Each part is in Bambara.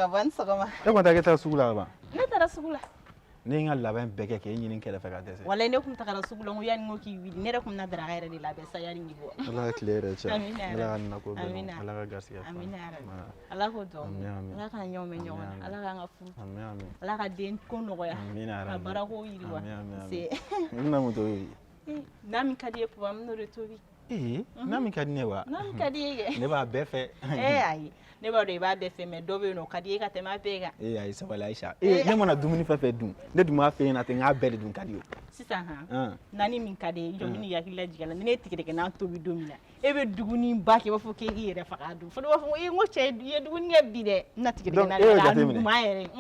Ka bɔ ni sɔgɔma. E kɔni taa k'e taara sugu la ka ban. Ne taara sugu la. Ne ye n ka labɛn bɛɛ kɛ k'e ɲini kɛrɛfɛ ka dɛsɛ. Walayi ne kun tagara sugu la, n ko yanni n ko k'i wuli, ne yɛrɛ kun bɛna daraka yɛrɛ de labɛn sa yanni k'i bɔ. Ala ka tile yɛrɛ caya. Amina Ala ka nako bɛɛ Amina. nɔgɔya. Ala ka garisɛgɛ fa. Amina yarabi. Ala k'o dɔn. Amin, amin. Ala k'an ɲɔgɔn mɛn ɲɔgɔn na. Amin, Ala k'an ka furu. Amin, amin. Ala ka den ko nɔgɔya. Amina Ka yarabi. baarako yiriwa. Amin, amin, amin. Se. I bɛna mun tobi? Eh, na min ka di ye papa, n bɛn'o de tobi. Ee, na min ka di ne ye wa? Na min ka di ye kɛ. Ne b'a bɛɛ fɛ. Eh ayi, ne b'a dɔn i b'a bɛɛ fɛ, mais dɔ bɛ yen nɔ o ka di ye ka tɛmɛ a bɛɛ kan. Ee ayi, sabali Ayisa. Ee, ne mana dumuni fɛn fɛn dun, ne dun b'a f'e ɲɛna ten, n k'a bɛɛ de dun ka di o. Sisan han, naani min ka di ye, jɔ n bɛn'i hakili lajigin a la. Ni ne ye tigɛdɛgɛ tobi don min na, e bɛ dumuni ba kɛ, i b'a fɔ k'e k'i yɛrɛ faga a dun. Fo ne b'a fɔ ee, n ko cɛ, i ye dumuni kɛ bi dɛ. N na tigɛdɛgɛ Donc, e y'o de a jateminɛ? nuguma yɛrɛ.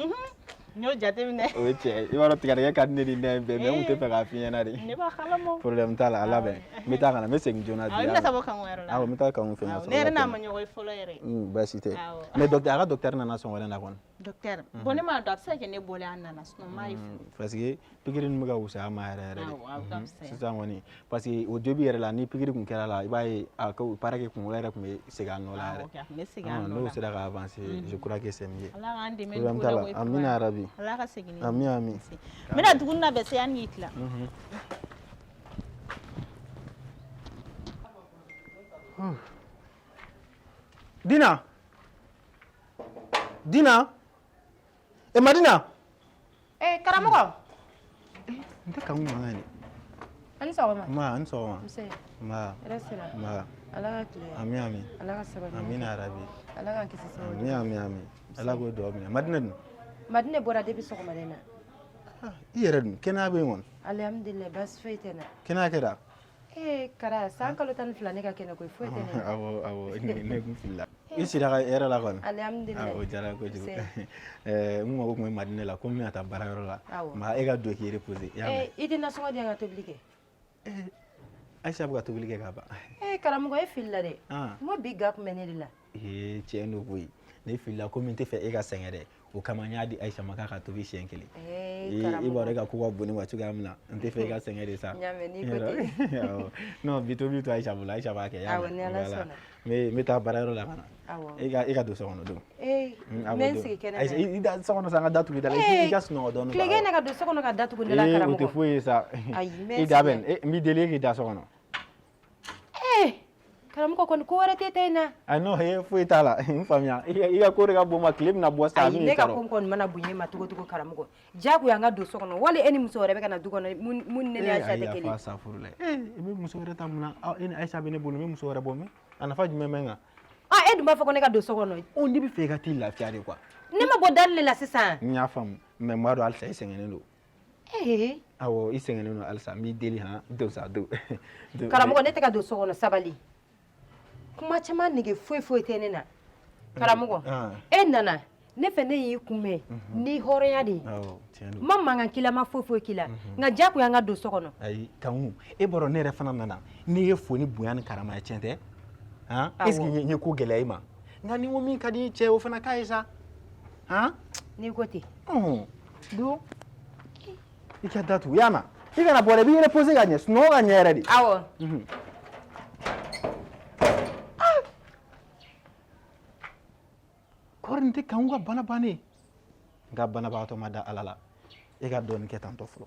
N y'o jateminɛ. O ye tiɲɛ ye. I b'a dɔn tigɛdɛgɛ ka di ne ni nan ye bɛɛ, mais n tun tɛ fɛ k'a f'i ɲɛna de. Ne b'a kalama. Problème t'a la, a labɛn. N bɛ taa ka na, n bɛ segin joona bi. Awɔ, i bɛna taa bɔ kanko yɔrɔ la. Awɔ, n bɛ taa kanko fɛ yen. Awɔ, ne yɛrɛ n'a ma ɲɔgɔn ye fɔlɔ yɛrɛ. Baasi tɛ. Awɔ. Mais docteur, a ka docteur nana sɔgɔmada in na kɔni. Docteur, bon ne m'a dɔn, a bɛ se ka kɛ ne bɔlen a nana, sinon n m'a ye fɔlɔ. Parce que pikiri ninnu bɛ ka wusaya a ma yɛrɛ yɛrɛ de. Awɔ, a bɛ ka fisaya. Sisan kɔni, parce que au début yɛrɛ la, ni pikiri kun kɛra la, i b'a ye a ko paraît que kunkolo yɛrɛ kun bɛ segin a nɔ la yɛrɛ. Awɔ, a kun bɛ segin a nɔ la. N'o sera ka avancer, je crois que c'est mieux. Ala k'an dɛmɛ Problème nin ko t'a la la. koyi, papa. Amina yarabi. Ala ka segin ni Amin, amin. N bɛna dumuni labɛn sa yanni k'i tila. Dina. Dina. Eh Madina. Eh karamɔgɔ. N tɛ kanku mankan ye dɛ. A ni sɔgɔma. Nba, a ni sɔgɔma. Nse. Nba. Hɛrɛ sira. Nba. Ala ka tile. Amin, amin. Ala ka sabali. Amina yarabi. Ala k'an kisi sababu. Amin, amin, amin. Ala k'o dugawu minɛ. Madina dun? Madina bɔra depuis sɔgɔmada in na. I yɛrɛ dun, kɛnɛya bɛ yen kɔni? Alihamudulila, baasi foyi tɛ n na. Kɛnɛya kɛra? Eh Kara, san kalo 12 ne ka kɛnɛ koyi, foyi tɛ ne na. Awɔ, awɔ, ne kun filila. I sira ka hɛrɛ la kɔni? Alihamudulila. Ah, o diyara kojugu. Nse. Ɛɛ, n mago tun bɛ Madina la, ko n bɛna taa baarayɔrɔ la. Awɔ. Nka e ka don k'i reposer, i y'a mɛn? Eh, i tɛ nasɔngɔ di yan ka tobili kɛ? Ayisa bɛ ka tobili kɛ ka ban. Eh karamɔgɔ, e filila dɛ. Ah. N ko bi ga tun bɛ ne de la. Ee, tiɲɛ don koyi. Ne filila, komi n tɛ fɛ e ka sɛgɛn dɛ. O kama n y'a di Ayisa ma k'a ka tobi siɲɛ kelen. Eh I b'a karamɔgɔ. dɔn e ka ko ka bon ne ma cogoya min na, n tɛ fɛ e ka sɛgɛn de sa. N y'a mɛn, n'i ko ten. Awɔ. Non, bi tobili to Ayisa bolo, Ayisa b'a kɛ, i y'a Awɔ, mɛn? ni Ala Voilà. sɔnna. N bɛ taa baarayɔrɔ la ka na. Awɔ. E ka don so kɔnɔ don. Eh, Awɔ, n bɛ n don. sigi kɛnɛ Ayisa, ma. i da so kɔnɔ sa, n ka da tugu i da la. I ka sunɔgɔ dɔɔnin. Tilegan ne ka don so kɔnɔ ka da tugu ne la Ee, o karamɔgɔ. tɛ foyi ye sa. Ayi, n bɛ I n da sigi. bɛn, n b'i deli e k'i da so kɔnɔ. Eh, karamɔgɔ kɔni ko wɛrɛ tɛ ta in na. Ayi, non, ee, foyi t'a la. N faamuya. I ka ko de ka bon n ma, tile bɛna bɔ sisan, a Ayi, bɛ ne n'i ka tɔɔrɔ. ko kɔni mana bonya e ma cogo cogo karamɔgɔ. Diyagoya n ka don so kɔnɔ. Wali e ni muso wɛrɛ bɛ ka na du kɔnɔ, mun ni ne ni Ee, Ayisa ayi, tɛ kelen. yafa safurulayi. Ee, i bɛ muso wɛrɛ ta mun na? Aw, e ni Ayisa bɛ ne bolo, n bɛ muso wɛrɛ bɔ min? A nafa jumɛn bɛ n kan? Ah, e dun b'a fɔ ko ne ka don so kɔnɔ. Ɔ, ne bɛ fɛ i ka t'i lafiya de quoi. Ne ma bɔ dali de la sisan. N y'a faamu, mais n b'a dɔn halisa i sɛgɛnnen don. Ee. Awɔ, i sɛgɛnnen don halisa, n b'i deli han, don sa, don. Don. Karamɔgɔ, ne tɛ ka don so kɔnɔ, sabali. Kuma caman nege foyi foyi tɛ ne na. Karamɔgɔ, e nana ne fɛ, ne y'i kunbɛn ni hɔrɔnya de ye. Awɔ, tiɲɛ don. N ma mankan k'i la, n ma foyi foyi k'i la. Nka diyagoya n ka don so kɔnɔ. Ayi, Kanku, e b'a dɔn ne yɛrɛ fana nana n'i ye fo ni bonya ni karama ye, tiɲɛ tɛ? Han? Est ce que n ye ko gɛlɛya i ma? Nka ni n ko min ka di i cɛ ye, o fana k'a ye sa. Han? N'i ko ten. Ɔhɔn, don. I ka datugu, i y'a mɛn? I kana bɔ dɛ, i b'i reposer ka ɲɛ, sunɔgɔ ka ɲɛ yɛrɛ de. Awɔ. Kɔri nin tɛ Kanku ka bana bannen. Nka banabagatɔ ma da Ala la. E ka dɔɔnin kɛ tantɔ fɔlɔ.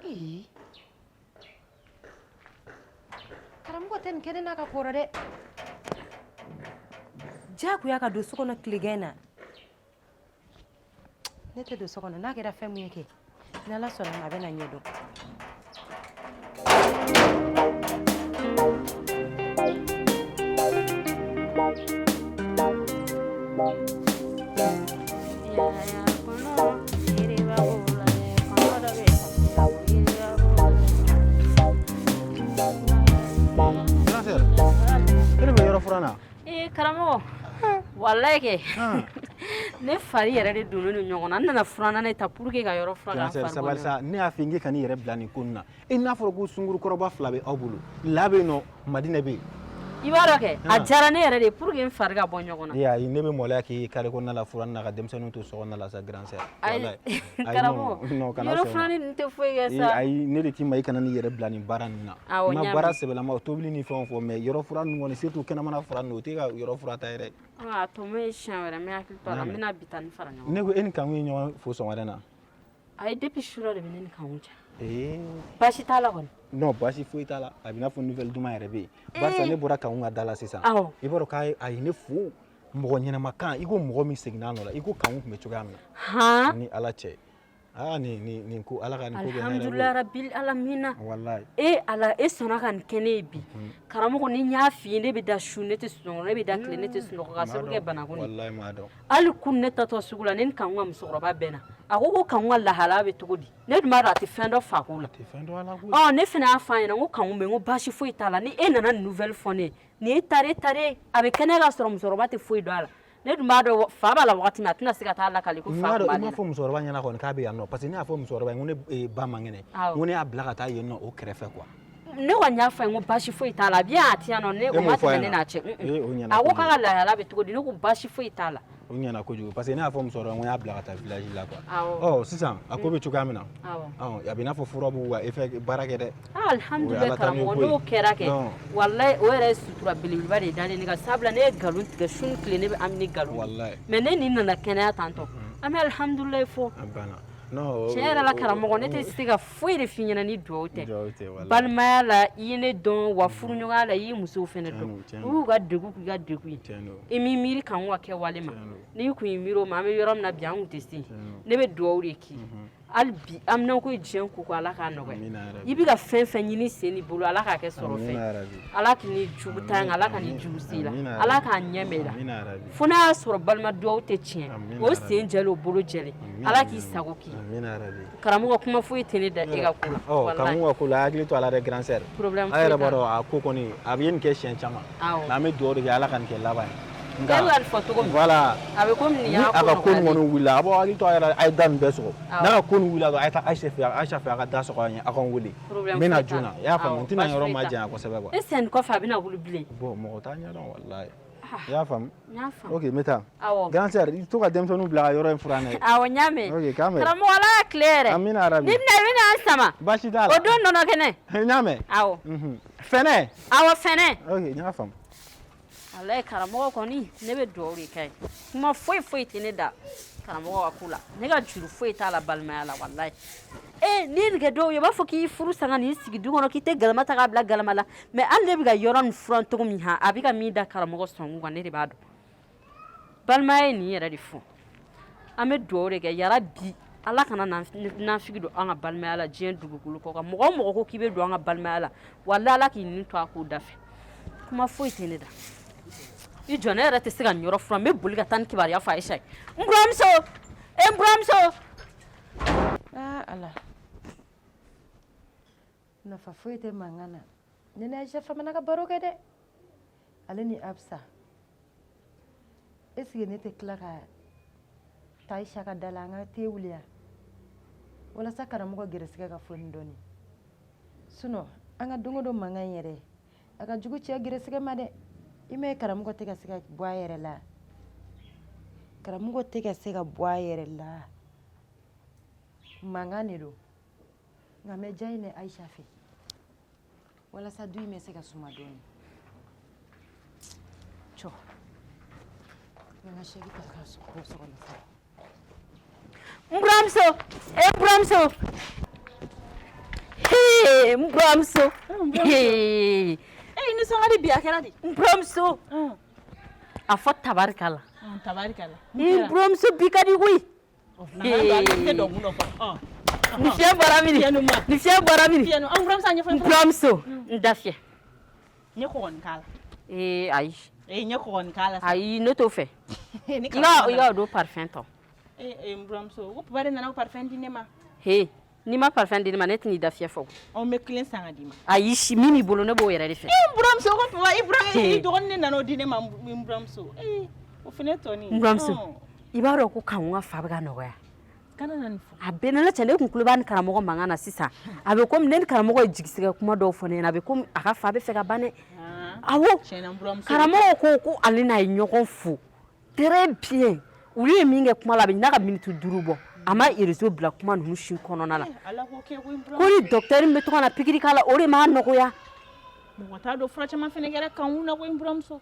Ee. Karamɔgɔ tɛ nin kɛ ne n'a ka kɔrɔ dɛ. Diyagoya ka don so kɔnɔ tilegan na. Ne tɛ don so kɔnɔ, n'a kɛra fɛn min ye kɛ, ni Ala sɔnna ma, a bɛna ɲɛdɔn. Grand sœur, e de bɛ yɔrɔ furan na? Ee karamɔgɔ, walayi kɛ ne fari yɛrɛ de donnen don ɲɔgɔn na, n nana furanna ne ta pour que ka yɔrɔ furan Grand k'an sœur, fari bɔ sabali ɲɔgɔn sa, ne y'a f'i ye k'e kan'i yɛrɛ bila nin ko nin na. E n'a fɔra ko sungurukɔrɔba 2 bɛ aw bolo, La bɛ yen nɔ, Madinɛ bɛ yen. I b'a dɔn kɛ, a diyara ne yɛrɛ de ye pour que n fari ka bɔ ɲɔgɔn na. E ayi, ne bɛ maloya k'i carré kɔnɔna la furanni na ka denmisɛnninw to so kɔnɔna la sa, grand sœur. Ayi, karamɔgɔ, non, kana yɔrɔ sɔn o ma. furanni ninnu tɛ foyi kɛ Ee, sa. ayi, ne de k'i ma i kana n'i yɛrɛ bila nin baara ninnu na. Awɔ, n n ma y'a baara mɛn. sɛbɛlama tobili ni fɛnw fɔ, mais yɔrɔ furan ninnu kɔni, surtout kɛnɛmana furan ninnu, o tɛ ka yɔrɔ fura ta yɛrɛ. A tɔ ye siɲɛ wɛrɛ, n bɛ hakili to a la, n bɛna bi ta ni fara ɲɔgɔn kan. Ne ko e ni Kanku ye ɲɔgɔn fo sɔgɔmada in na. Ayi, depuis sura de bɛ ne ni Kanku cɛ. Ee. Baasi t'a la kɔni? Non, baasi foyi t'a la. A bɛ n'a fɔ nouvelle duman yɛrɛ bɛ yen, barisa ne bɔra Kanku ka da la sisan. I b'a dɔn k'a ye ne fo mɔgɔ ɲɛnama kan, i ko mɔgɔ min seginna a nɔ la, i ko Kanku tun bɛ cogoya min na. Ni Ala cɛ, aa, nin ko, Ala ka nin ko kɛ hɛrɛ ye. Alhamdulilayi rabil alamina. Walayi. E Ala, e sɔnna ka nin kɛ ne ye bi. Karamɔgɔ, ni n y'a f'i ye, ne bɛ da su, ne tɛ sunɔgɔ, ne bɛ da tile, ne tɛ sunɔgɔ, ka sababu kɛ banako nin. Walayi, m'a dɔn. Hali kunun ne taatɔ sugu la, ne ni Kanku ka musokɔrɔba bɛnna. A ko ko Kanku ka lahalaya bɛ cogo di? Ne dun b'a dɔn a tɛ fɛn dɔn fako la. A tɛ fɛn dɔn a la koyi. Ɔ, ne fana y'a fɔ a ɲɛna, n ko Kanku bɛ, n ko baasi foyi t'a la. Ni e nana nin nouvelle fɔ ne ye, nin ye tare tare, a bɛ kɛnɛ ka sɔrɔ musokɔrɔba tɛ foyi dɔn a la. Ne dun b'a dɔn fa b'a la wagati min, a tɛna se ka taa lakali ko fa tun I b'ale m'a la. fɔ musokɔrɔba ɲɛna kɔni k'a bɛ yan nɔ, parce que ne y'a fɔ musokɔrɔba ye, n ko ne ba man kɛnɛ, n ko ne y'a bila ka taa yen nɔ o kɛrɛfɛ quoi. Ne kɔni y'a fɔ a ye, n ko baasi foyi t'a la, a bɛ yan a tɛ yan nɔ, ne E o m'o ma fɔ a tɛmɛ ne ɲɛna? n'a cɛ. Ee, o ɲɛna A ko kojugu. k'a ka lahala bɛ cogo di? Ne ko baasi foyi t'a la. O ɲɛna kojugu, parce que ne y'a fɔ musokɔrɔba, n ko n y'a bila ka taa village la quoi. Awɔ. Ɔ, sisan a ko bɛ cogoya min na. Awɔ. Ɔ, a bɛ i n'a fɔ fura b'u ka effet baara kɛ dɛ. Ah, alhamdulilayi. O ye Ala ta ni Karamɔgɔ, ko ye. n'o kɛra kɛ, Non. walayi, o yɛrɛ ye sutura belebeleba de dalen ne kan, sabula ne ye nkalon tigɛ su ni tile, ne bɛ ami ni nkalon ye. Walayi. Mais ne nin nana kɛnɛya tantɔ, an bɛ alhamdulilayi fɔ. A banna. Non. Tiɲɛ yɛrɛ la, karamɔgɔ, ne tɛ se ka foyi de f'i ɲɛna ni duwawu tɛ. Duwawu tɛ, walayi. Balimaya la, i ye ne dɔn wa, furuɲɔgɔnya la, i ye musow fɛnɛ Tiɲɛ dɔn. don, tiɲɛ U don. y'u ka degun k'i ka degun ye. Tiɲɛ don. I m'i miiri Kanku ka kɛwale ma. Tiɲɛ don. N'i kun y'i miiri o ma, an bɛ yɔrɔ min na bi, an kun tɛ se yen. Tiɲɛ don. Ne bɛ duwawu de k'i ye hali bi, aminanko ye diɲɛ ko ko, Ala k'a nɔgɔya. Amina yarabi. I bɛ ka fɛn fɛn ɲini sen ni bolo, Ala k'a kɛ sɔrɔ fɛn. Amina yarabi. Ala k'i ni jugu ta Ala ka ni jugu se i la. Amina yarabi. Ala k'a ɲɛ mɛn i la. Amina yarabi. Fo n'a y'a sɔrɔ balima duwawu tɛ tiɲɛ. Amina O yarabi. sen jɛlen, o bolo jɛlen, Amina Ala k'i yarabi. sago k'i ye. Amina yarabi. Karamɔgɔ, kuma foyi tɛ ne da e ka ko la. Ɔ, Walayi. Kanku ka ko la, a hakili to a la dɛ, grand sœur. Problème A yɛrɛ foyi b'a t'a la. dɔn a ko kɔni, a bɛ nin kɛ siɲɛ caman. Awɔ. Mais an bɛ dugawu de kɛ, Ala ka nin kɛ laban ye. E bɛ ka nin fɔ cogo min, Voilà. a bɛ komi nin Ni y'a a ka ko nin nɔgɔyalen. kɔni wulila, a b'aw hakili to a yɛrɛ la, a ye da nin bɛɛ sɔgɔ. Awɔ. N'a ka ko nin wulila dɔrɔn, a ye taa Ayisa fɛ, Ayisa fɛ, a ka da sɔgɔ a ɲɛ, a ka n wele. Problème N bɛ na foyi t'a la. joona. I y'a faamu, Awɔ, n tɛna baasi yɔrɔ foyi ma t'a la. janya kosɛbɛ quoi. E sen kɔfɛ a bɛna wuli bilen? Bon, mɔgɔ t'a ɲɛdɔn walayi. I y'a faamu? N y'a faamu. Ok, n bɛ taa. Awɔ. Grand sœur, i to ka denmisɛnninw bila ka yɔrɔ in furan dɛ. Awɔ, n y'a mɛn. Ok, k'an bɛn. Karamɔgɔ, Ala ka tile yɛrɛ. Amina yarabi. N'i bɛna, i bɛna an sama. Baasi t'a la. O don nɔnɔ kɛnɛ. N y'a mɛn. Awɔ. Fɛnɛ. Awɔ, fɛnɛ. Ok, n y'a faamu. Walayi karamɔgɔ kɔni, ne bɛ dugawu de kɛ ye. Kuma foyi foyi tɛ ne da karamɔgɔ ka ko la. Ne ka juru foyi t'a la balimaya la, walayi. Ee, n'i ye nin kɛ dɔw ye, u b'a fɔ k'i furu san ka n'i sigi du kɔnɔ, k'i tɛ galama ta k'a bila galama la. Mais hali ne bɛ ka yɔrɔ nin furan cogo min, han, a bɛ ka min da karamɔgɔ sɔnkun kan, ne de b'a dɔn. Balimaya ye nin yɛrɛ de fɔ. An bɛ dugawu de kɛ yarabi, Ala kana nafigi don an ka balimaya la diɲɛ dugukolo kɔ kan. Mɔgɔ o mɔgɔ ko k'i bɛ don an ka balimaya la, walayi, Ala k'i ni to a ko da fɛ. Kuma foyi tɛ ne da. I jɔ, ne yɛrɛ tɛ se ka nin yɔrɔ furan, n bɛ boli ka taa ni kibaruya fɔ Ayisa ye. N buramuso, e n buramuso. Aa Ala, nafa foyi tɛ mankan na. Ne ni Ayisa famana ka baro kɛ dɛ, ale ni Absa. Est ce que ne tɛ tila ka taa Ayisa ka da la, an ka te wuli yan walasa karamɔgɔ gɛrɛsɛgɛ ka fɔ ni dɔɔni? Sinon an ka don o don mankan in yɛrɛ, a ka jugu cɛ gɛrɛsɛgɛ ma dɛ. I ma ye, karamɔgɔ tɛ ka se ka bɔ a yɛrɛ la, karamɔgɔ tɛ ka se ka bɔ a yɛrɛ la, mankan de don. Nka n bɛ diya in Ayisa fɛ walasa du in bɛ se ka suma dɔɔni. Cɔ, n ka sɛki ta ka bɔ so kɔnɔ fɔlɔ. N buramuso, e n buramuso. Hee, n buramuso. Hee. E nisɔn ka di bi, a kɛra di? N buramuso. A fɔ tabarikala. Tabarikala. N buramuso, bi ka di koyi. Tɛ dɔn kun dɔ fɔ. Ni fiɲɛ bɔra min? Ni fiɲɛ bɔra min? An buramuso, a ɲɛfɔ. N buramuso, n da fiyɛ. N ye kɔgɔ nin k'a la. Ee, ayi. Ee, n ye kɔgɔ nin k'a la. Ayi, ne t'o fɛ. I ka o don parfum tɔ. Ee, n buramuso, ko papa de nana ko parfum di ne ma. He, n'i ma parfum di ne ma, ne tɛn'i da fiyɛ fɔ. Ɔ, n bɛ kelen san ka d'i ma. Ayi, si min b'i bolo, ne b'o yɛrɛ de fɛ. Ee, n buramuso, ko papa i burankɛ, i dɔgɔnin de nana o di ne ma. N buramuso, ee, o fana tɔnin. N buramuso, i b'a dɔn ko Kanku ka fa bɛ ka nɔgɔya. Kana na nin fɔ. A bɛɛ n'Ala cɛ, ne kun tulo b'a ni karamɔgɔ mankan na sisan. A bɛ komi ne ni karamɔgɔ ye jigisigɛ kuma dɔw fɔ ne ɲɛna, a bɛ komi a ka fa bɛ fɛ ka ban dɛ. Awɔ, karamɔgɔ ko ko ale n'a ye ɲɔgɔn fo très bien. Olu ye min kɛ kuma la, a bɛ n'a ka miniti 5 bɔ, a ma réseau bila kuma ninnu si kɔnɔna la. Ko ni docteur min bɛ to ka na pikiri k'a la, o de m'a nɔgɔya. Mɔgɔ t'a dɔn, fura caman fana kɛra Kanku na koyi n buramuso.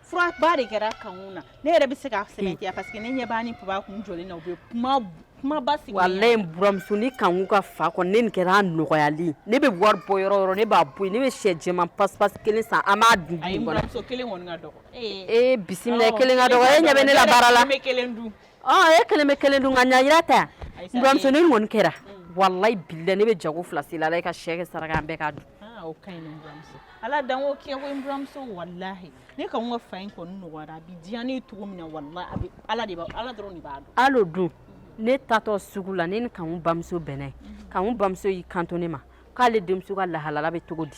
Fura ba de kɛra Kanku na. Ne yɛrɛ bɛ se k'a sɛmɛntiya parce que ne ɲɛ b'a ni papa kun jɔlen na, u bɛ kuma kumaba sigi. Walayi n buramuso, ni Kanku ka fa kɔni, ne nin kɛra a nɔgɔyalen. Ne bɛ wari bɔ yɔrɔ o yɔrɔ, ne b'a bɔ yen. Ne bɛ sɛ jɛman pasipasi kelen san, an b'a dun. Ayi, n buramuso, kelen kɔni ka dɔgɔ. Ee, bisimila, kelen ka dɔgɔ. E ɲɛ bɛ ne la baara la. Ne bɛ kelen dun. Ɔ, e kelen bɛ kelen dun, nka ɲayira ta. N buramuso, ne nin kɔni kɛra, walayi bilayi, ne bɛ jago fila seli ala ye ka sɛ kɛ saraka, an bɛɛ k'a dun. O ka ɲi n buramuso. Ala dan ko kɛ koyi n buramuso. Walahi, ne ka n ka fa in kɔni nɔgɔyara, a bɛ diya ne ye cogo min na, walahi, a bɛ Ala de b'a, Ala dɔrɔn de b'a dɔn. Hali o dun, ne tatɔ sugu la, ne ni Kanku bamuso bɛnna ye. Kanku bamuso y'i kanto ne ma k'ale denmuso ka lahalala bɛ cogo di.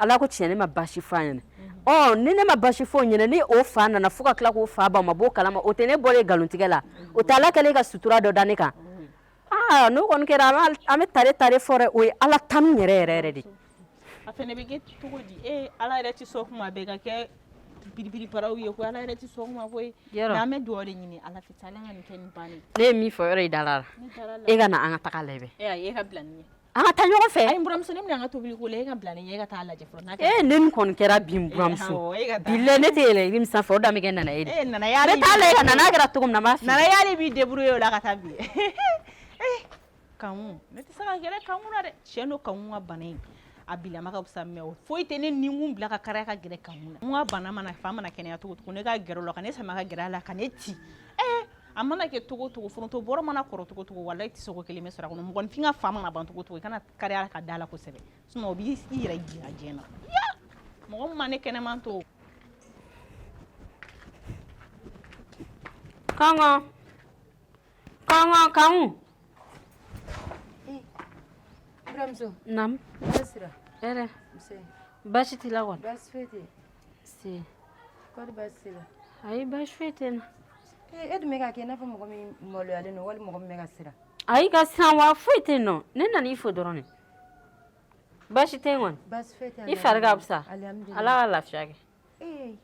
Ala ko tiɲɛ, ne ma baasi fɔ a ɲɛna. Ɔ, ni ne ma baasi fɔ o ɲɛna, ni o fa nana fo ka tila k'o fa ban, o ma b'o kalama, o tɛ ne bɔlen nkalontigɛ la, o tɛ Ala kɛlen ka sutura dɔ da ne kan. Aa, n'o kɔni kɛra, an bɛ tare tare fɔ dɛ. O ye Ala tanu yɛrɛ yɛrɛ yɛrɛ de. A fɛnɛ bɛ kɛ cogo di? E Ala yɛrɛ tɛ sɔn kuma bɛɛ ka kɛ piripiri paraw ye ko Ala yɛrɛ tɛ sɔn kuma koyi. Yɔrɔ. An bɛ dugawu de ɲini Ala fɛ, Ala ka nin kɛ nin bannen. Ne ye min fɔ yɔrɔ, i da la. E ka na, an ka taga lajɛ. E ayi, e ka bila nin ɲɛ. An ka taa ɲɔgɔn fɛ. Ayi, n buramuso, ne bɛna n ka tobili ko la, e ka bila nin ɲɛ, e ka taa lajɛ fɔlɔ. E, ne nin kɔni kɛra bi, n buramuso, bilayi, ne tɛ yɛlɛ yiri min sanfɛ, o dan bɛ kɛ nana ye de. E nana y'ale. Ne t'a lajɛ ka na, n'a kɛra cogo min na, n b'a f'i ye. Nana y'ale b'i débrouiller o la ka taa bi. Kanku, ne tɛ se ka gɛrɛ Kanku na dɛ. Tiɲɛ don, Kanku ka bana in a bilama ka fisa, mais o foyi tɛ ne ninkun bila ka kariya ka gɛrɛ Kanku na. N ka bana mana fa mana kɛnɛya cogo cogo, ne ka gɛrɛ o la ka ne sama ka gɛrɛ a la ka ne ci. A mana kɛ cogo cogo, foronto bɔrɔ mana kɔrɔ cogo cogo, walayi, tɛ se ko kelen bɛ sɔrɔ a kɔnɔ. Mɔgɔninfin ka fa mana ban cogo cogo, i kana kariya ka da la kosɛbɛ, sinon o b'i yɛrɛ jira diɲɛ na. Mɔgɔ min ma ne kɛnɛman to. Kɔngɔ kɔngɔ, Kanku. Buramuso. Naamu. Baasi sira? Hɛrɛ. Nse. Baasi t'i la kɔni? Baasi foyi tɛ yen. Se. Kɔri baasi t'i la? Ayi, baasi foyi tɛ n na. E dun bɛ ka kɛ i n'a fɔ mɔgɔ min maloyalen don, wali mɔgɔ min bɛ ka siran. Ayi, ka siran wa, foyi tɛ yen nɔ. Ne nana i fo dɔrɔn de. Baasi tɛ yen kɔni? Baasi foyi tɛ. I fari ka fisa? Alihamudulila. Ala ka lafiya kɛ. Ee.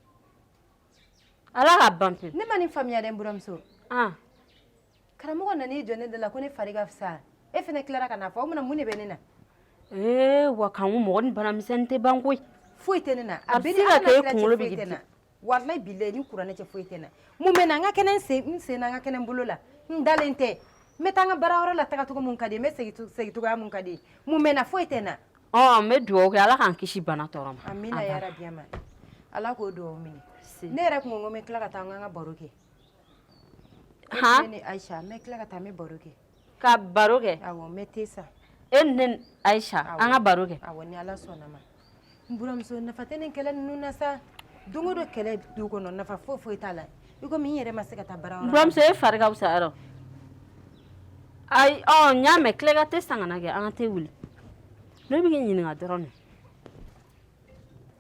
Ala ka ban pewu. Ne ma nin faamuya dɛ, n buramuso. Ah. Karamɔgɔ nan'i jɔ ne da la ko ne fari ka fisa. E fana tilara ka n'a fɔ, o munna, mun de bɛ ne na? Ee wa, Kanku, mɔgɔ ni bana misɛnnin tɛ ban koyi. Foyi tɛ ne na. A bɛ se ka kɛ e kunkolo bɛ k'i tɛ di. na. Walayi bilayi, ni kuranɛ cɛ, foyi tɛ n na. Mun bɛ na? N ka kɛnɛ n sen, n sen na, n ka kɛnɛ n bolo la. N dalen tɛ. N bɛ taa n ka baarayɔrɔ la tagacogo mun ka di n ye, n bɛ segin cogoya mun ka di n ye. Mun bɛ n na? Foyi tɛ n na. Ɔ, n bɛ dugawu kɛ, Ala k'an kisi bana tɔɔrɔ ma. Amina yarabi ama. Ala k'o dugawu minɛ. Ne yɛrɛ kun ko n bɛ tila ka taa n ka baro kɛ. Han? Ne ni Ayisa, n bɛ tila ka taa, n bɛ baro kɛ. Ka baro kɛ? Awɔ, n bɛ te san. E ni ne Ayisa, an ka baro kɛ. Awɔ, ni Ala sɔnna ma. N buramuso, nafa tɛ nin kɛlɛ ninnu na sa. Don o don kɛlɛ du kɔnɔ, nafa foyi foyi t'a la. I komi n yɛrɛ ma se ka taa baarayɔrɔ la. N buramuso, e fari ka fisa yɔrɔ? Ayi, ɔ, n y'a mɛn, tila ka te san ka na kɛ, an ka te wuli. Ne bɛ k'i ɲininka dɔrɔn de.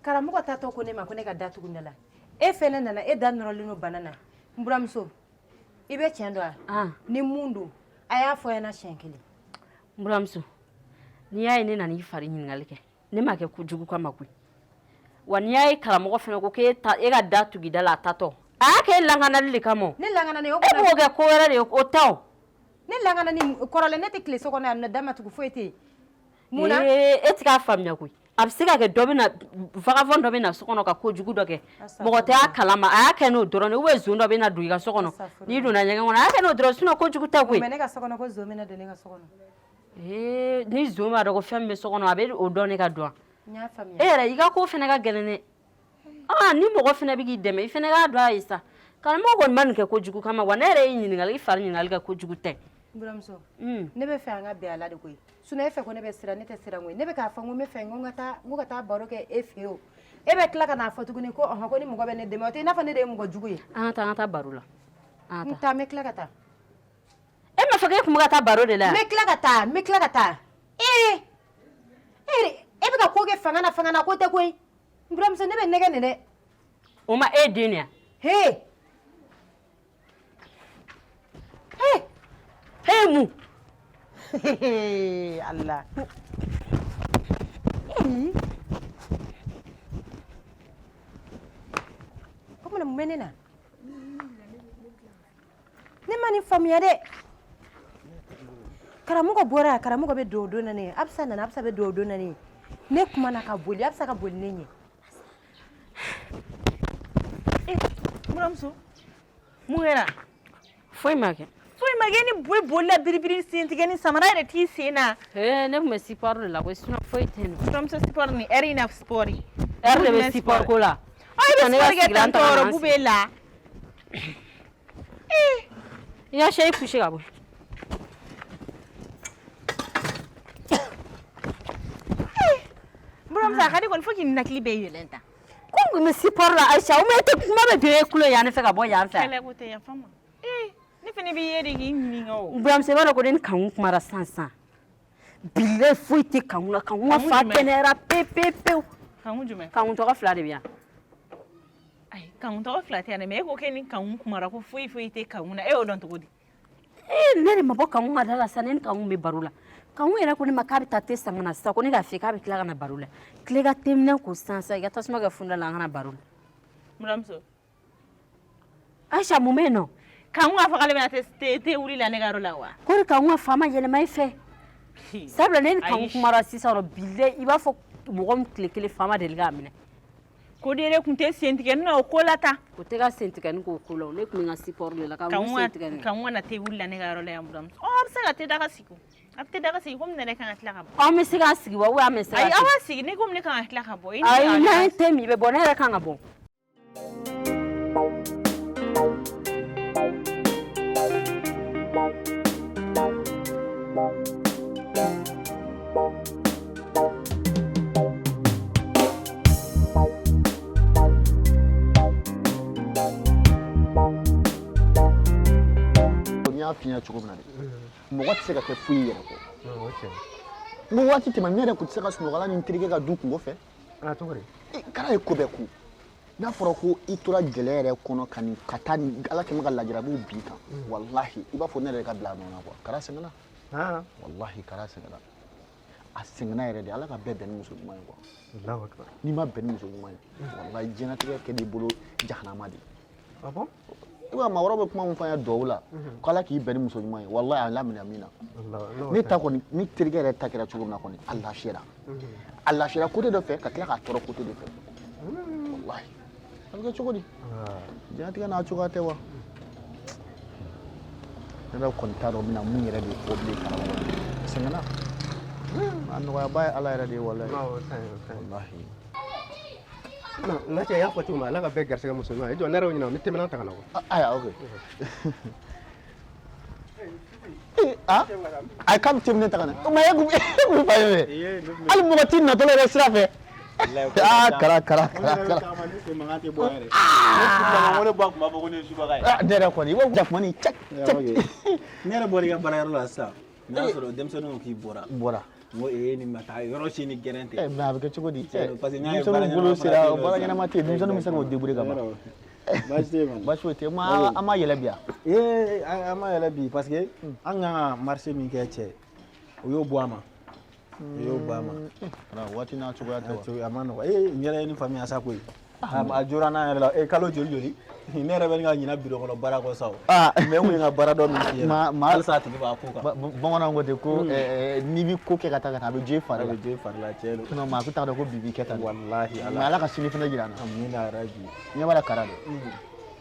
Karamɔgɔ tatɔ ko ne ma ko ne ka da tugu ne la. E fɛnɛ nana, e da nɔrɔlen don bana na. N buramuso, i bɛ tiɲɛ dɔn wa? Ni mun don, a y'a fɔ n ɲɛna siɲɛ kelen. N buramuso, n'i y'a ye ne nana i fari ɲininkali kɛ, ne ma kɛ kojugu kama koyi. Wa n'i y'a ye karamɔgɔ fana ko k'e ta, e ka da tugu i da la a tatɔ, a y'a kɛ e lakanali de kama. Ne lakanali o? E b'o kɛ ko wɛrɛ de ye, o tɛ o. Ne lakanali kɔrɔlen, ne tɛ tile so kɔnɔ yan nɔ, da ma tugu, foyi tɛ yen. Mun na? Ee, e tɛ k'a faamuya koyi. A bɛ se ka kɛ dɔ bɛ na, vagabond dɔ bɛ na so kɔnɔ ka kojugu dɔ kɛ, mɔgɔ tɛ a kalama, a y'a kɛ n'o dɔrɔn de. Ou bien zon dɔ bɛ na don i ka so kɔnɔ n'i donna ɲɛgɛn kɔnɔ, a y'a kɛ n'o dɔrɔn, sinon kojugu tɛ koyi. Mun bɛ ne ka so kɔnɔ ko zon bɛ na don ne ka so kɔnɔ? Ee, ni zon b'a dɔn ko fɛn min bɛ so kɔnɔ, a bɛ o dɔn ne ka dɔn. N y'a faamuya. E yɛrɛ, i ka ko fana ka gɛlɛn dɛ. Ah, ni mɔgɔ fana bɛ k'i dɛmɛ, i fana k'a dɔn a ye sa. Karamɔgɔ kɔni ma nin kɛ kojugu kama wa, ne yɛrɛ ye ɲininkali, i fari ɲininkali kɛ, kojugu tɛ. N buramuso, ne bɛ fɛ an ka bɛn a la de koyi. Sinon e fɛ ko ne bɛ siran, ne tɛ siran koyi. Ne bɛ k'a fɔ n ko n bɛ fɛ n ko n ka taa, n ko ka taa baro kɛ e fɛ yen o. E bɛ tila ka n'a fɔ tuguni ko ɔhɔn, ko ni mɔgɔ bɛ ne dɛmɛ, o tɛ i n'a fɔ ne de ye mɔgɔ jugu ye. An ka taa, an ka taa baro la. N taa, n bɛ tila ka taa. E m'a fɔ k'e tun bɛ ka taa baro de la yan? N bɛ tila ka taa, n bɛ tila ka taa. Ee, e e bɛ ka ko kɛ fanga na, fanga na ko tɛ koyi. N buramuso, ne bɛ nɛgɛ nin dɛ. O ma e den de yan? He. He. He mun? Allah. Mun bɛ ne na? Ne ma nin faamuya dɛ. Karamɔgɔ bɔra yan, karamɔgɔ bɛ duwawu don na ne ye. Abisa nana, Abisa bɛ duwawu don na ne ye. Ne kumana ka boli, Abisa ka boli ne ɲɛ. Eh, buramuso, mun kɛra? Foyi ma kɛ. Foyi ma kɛ ni boli bolila biribiri sen tigɛ ni samara yɛrɛ t'i sen na. Ee, ne tun bɛ sport de la koyi, sinon foyi tɛ yen nɔ. Buramuso, sport ni heure in na sport. Heure de bɛ sport ko la. Ɔ, i bɛ sport kɛ tantɔ robe b'e la. I ka chaise pousser ka bɔ. Buramuso, a ka di kɔni fo k'i ninakili bɛɛ yɛlɛn tan. Ko n tun bɛ sport la Ayisa, ou bien e tɛ kuma bɛ don e tulo yan fɛ ka bɔ yan fɛ. Kɛlɛ ko tɛ, yafa n ma. Ee, ne fana b'i ye de k'i ɲininka o. Buramuso, i b'a dɔn ko ne ni Kanku kumara sisan sisan. Bilayi foyi tɛ Kanku la. Kanku ka fa kɛnɛyara pewu pewu pewu. Kanku jumɛn? Kanku tɔgɔ fila de bɛ yan. Ayi, Kanku tɔgɔ fila tɛ yan dɛ, mais e ko k'e ni Kanku kumara ko foyi foyi tɛ Kanku na, e y'o dɔn cogo di? Ee, ne de ma bɔ Kanku ka da la sa, ne ni Kanku bɛ baro la. Kanku yɛrɛ ko ne ma k'a bɛ taa te san ka na sisan, ko ne k'a f'i ye k'a bɛ tila ka na baro la. Tile ka te minɛ ko sisan sisan, i ka tasuma kɛ funda la, an ka na baro la. Buramuso. Ayisa, mun bɛ yen nɔ? Kanku k'a fɔ k'ale bɛna te wuli la ne ka yɔrɔ la wa? Ko de Kanku ka fa ma yɛlɛma e fɛ. Sabula ne ni Kanku kumara sisan nɔ, bilayi i b'a fɔ mɔgɔ min tile kelen fa ma deli k'a minɛ. Ko de yɛrɛ tun tɛ sentigɛni na o ko la tan. O tɛ ka sentigɛni k'o ko la, ne tun bɛ n ka sport de la ka wuli sentigɛni. Kanku ka na te wuli la ne ka yɔrɔ la yan buramuso. Ɔ, a bɛ se ka te daga sigi o. A bɛ te daga sigi komi ne yɛrɛ kan ka tila ka bɔ. An bɛ se k'an sigi wa ou bien an bɛ se ka. Ayi, aw b'a sigi ne komi ne kan ka tila ka bɔ. Ayi, n'an ye te min i bɛ bɔ, ne yɛrɛ kan ka bɔ. N y'a f'i ɲɛna cogo min na dɛ, mɔgɔ tɛ se ka kɛ foyi yɛrɛ kɔ. N ko waati tɛmɛna, ne yɛrɛ tun tɛ se ka sunɔgɔ la ni n terikɛ ka du kungo fɛ. Kara ye ko bɛɛ kun. N'a fɔra ko i tora gɛlɛya yɛrɛ kɔnɔ ka nin ka taa nin Ala kɛmɛ ka lajarabiw bin kan, walahi i b'a fɔ ne yɛrɛ ka bila a nɔ na quoi. Kara sɛgɛnna, walahi kara sɛgɛnna, a sɛgɛnna yɛrɛ de. Ala ka bɛɛ bɛn ni muso ɲuman ye quoi. N'i ma bɛn ni muso ɲuman ye, walahi diɲɛlatigɛ kɛ n'i bolo jahanama de ye. I b'a maakɔrɔw bɛ kuma min fɔ an ye duwawu la, ko Ala k'i bɛn ni muso ɲuman ye, walahi a laminɛ min na. Ne ta kɔni, ne terikɛ yɛrɛ ta kɛra cogo min na kɔni, a lafiyara. A lafiyara côté dɔ fɛ ka tila k'a tɔɔrɔ côté dɔ fɛ. Walahi a bɛ kɛ cogo di? Diɲɛlatigɛ n'a cogoya tɛ wa? Ne yɛrɛ kɔni t'a dɔn n bɛna mun yɛrɛ de fɔ bilen karamɔgɔ ye. Sɛgɛnna. A nɔgɔyaba ye Ala yɛrɛ de ye walahi. Walahi. N ka cɛ, i y'a fɔ cogo min, Ala ka bɛɛ garisɛgɛ muso ɲuman ye. I jɔ, ne yɛrɛ ɲinɛ, n bɛ tɛmɛnan ta ka na. Ayiwa, ok. A k'a bɛ tɛmɛnen ta ka na. O ma e kun fa ye hali mɔgɔ t'i natɔ yɛrɛ sira fɛ. Aa, kara kara kara kara. Ne yɛrɛ kɔni, i b'a jakuma ni cɛk cɛk. Ne yɛrɛ bɔra i ka baarayɔrɔ la sisan. N'a y'a sɔrɔ denmisɛnninw k'i bɔra. Bɔra. N ko ee, nin ma taa yɔrɔ si ni gɛrɛn tɛ. Mais a bɛ kɛ cogo di? Parce que n'a ye denmisɛnninw bolo sera baara ɲɛnama tɛ yen, denmisɛnninw bɛ se k'o débrouiller ka ban. Baasi tɛ yen kɔni. Baasi foyi tɛ yen. Ma an ma yɛlɛ bi yan. Ee, an ma yɛlɛ bi parce que an kan ka marché min kɛ cɛ, o y'o bɔ a ma. O y'o bɔ a ma. Waati n'a cogoya tɛ wa? A ma nɔgɔn. Ee, n yɛrɛ ye nin faamuya sa koyi. A jora n'a yɛrɛ la. Ee, kalo joli joli? Ne yɛrɛ bɛ ne ka ɲina biro kɔnɔ baara kɔ sa o. Mais n kun ye n ka baara dɔ min f'i ɲɛna. Halisa a tigi b'a ko kan. Bamananw ko ten ko n'i bɛ ko kɛ ka taa ka taa, a bɛ jo i fari la. A bɛ jo i fari la, tiɲɛ don. Sinon maa tun t'a dɔn ko bi b'i kɛ tan. Walahi Ala. Mais Ala ka sini fana jira an na. Amina yarabi. Ɲɛ b'a la kara dɛ.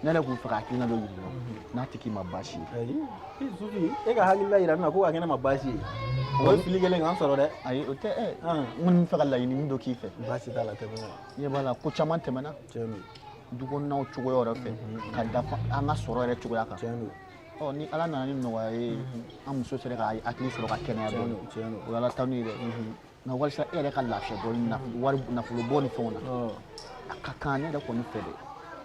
Ne yɛrɛ k'u fɛ ka hakilina dɔ yir'i la n'a tɛ k'i ma baasi ye. Ayi, Sufi, e ka hakilina yira ne na ko ka kɛ ne ma baasi ye. O ye fili kɛlen k'an sɔrɔ dɛ. Ayi, o tɛ. N kɔni bɛ fɛ ka laɲini min dɔ k'i fɛ. Baasi t'a la, tɛmɛ. Ɲɛ b'a la, ko caman tɛmɛna. Tiɲɛ don. Du kɔnɔnaw cogoya yɛrɛ fɛ ka da an ka sɔrɔ yɛrɛ cogoya kan. Tiɲɛ don. Ɔ, ni Ala nana ni nɔgɔya ye, an muso sera ka hakili sɔrɔ ka kɛnɛya dɔɔni. Tiɲɛ don. O ye Ala tanu ye dɛ. Nka walasa e yɛrɛ ka lafiya dɔɔni, wari nafolo bɔ ni fɛnw na, a ka kan ne yɛrɛ kɔni fɛ dɛ,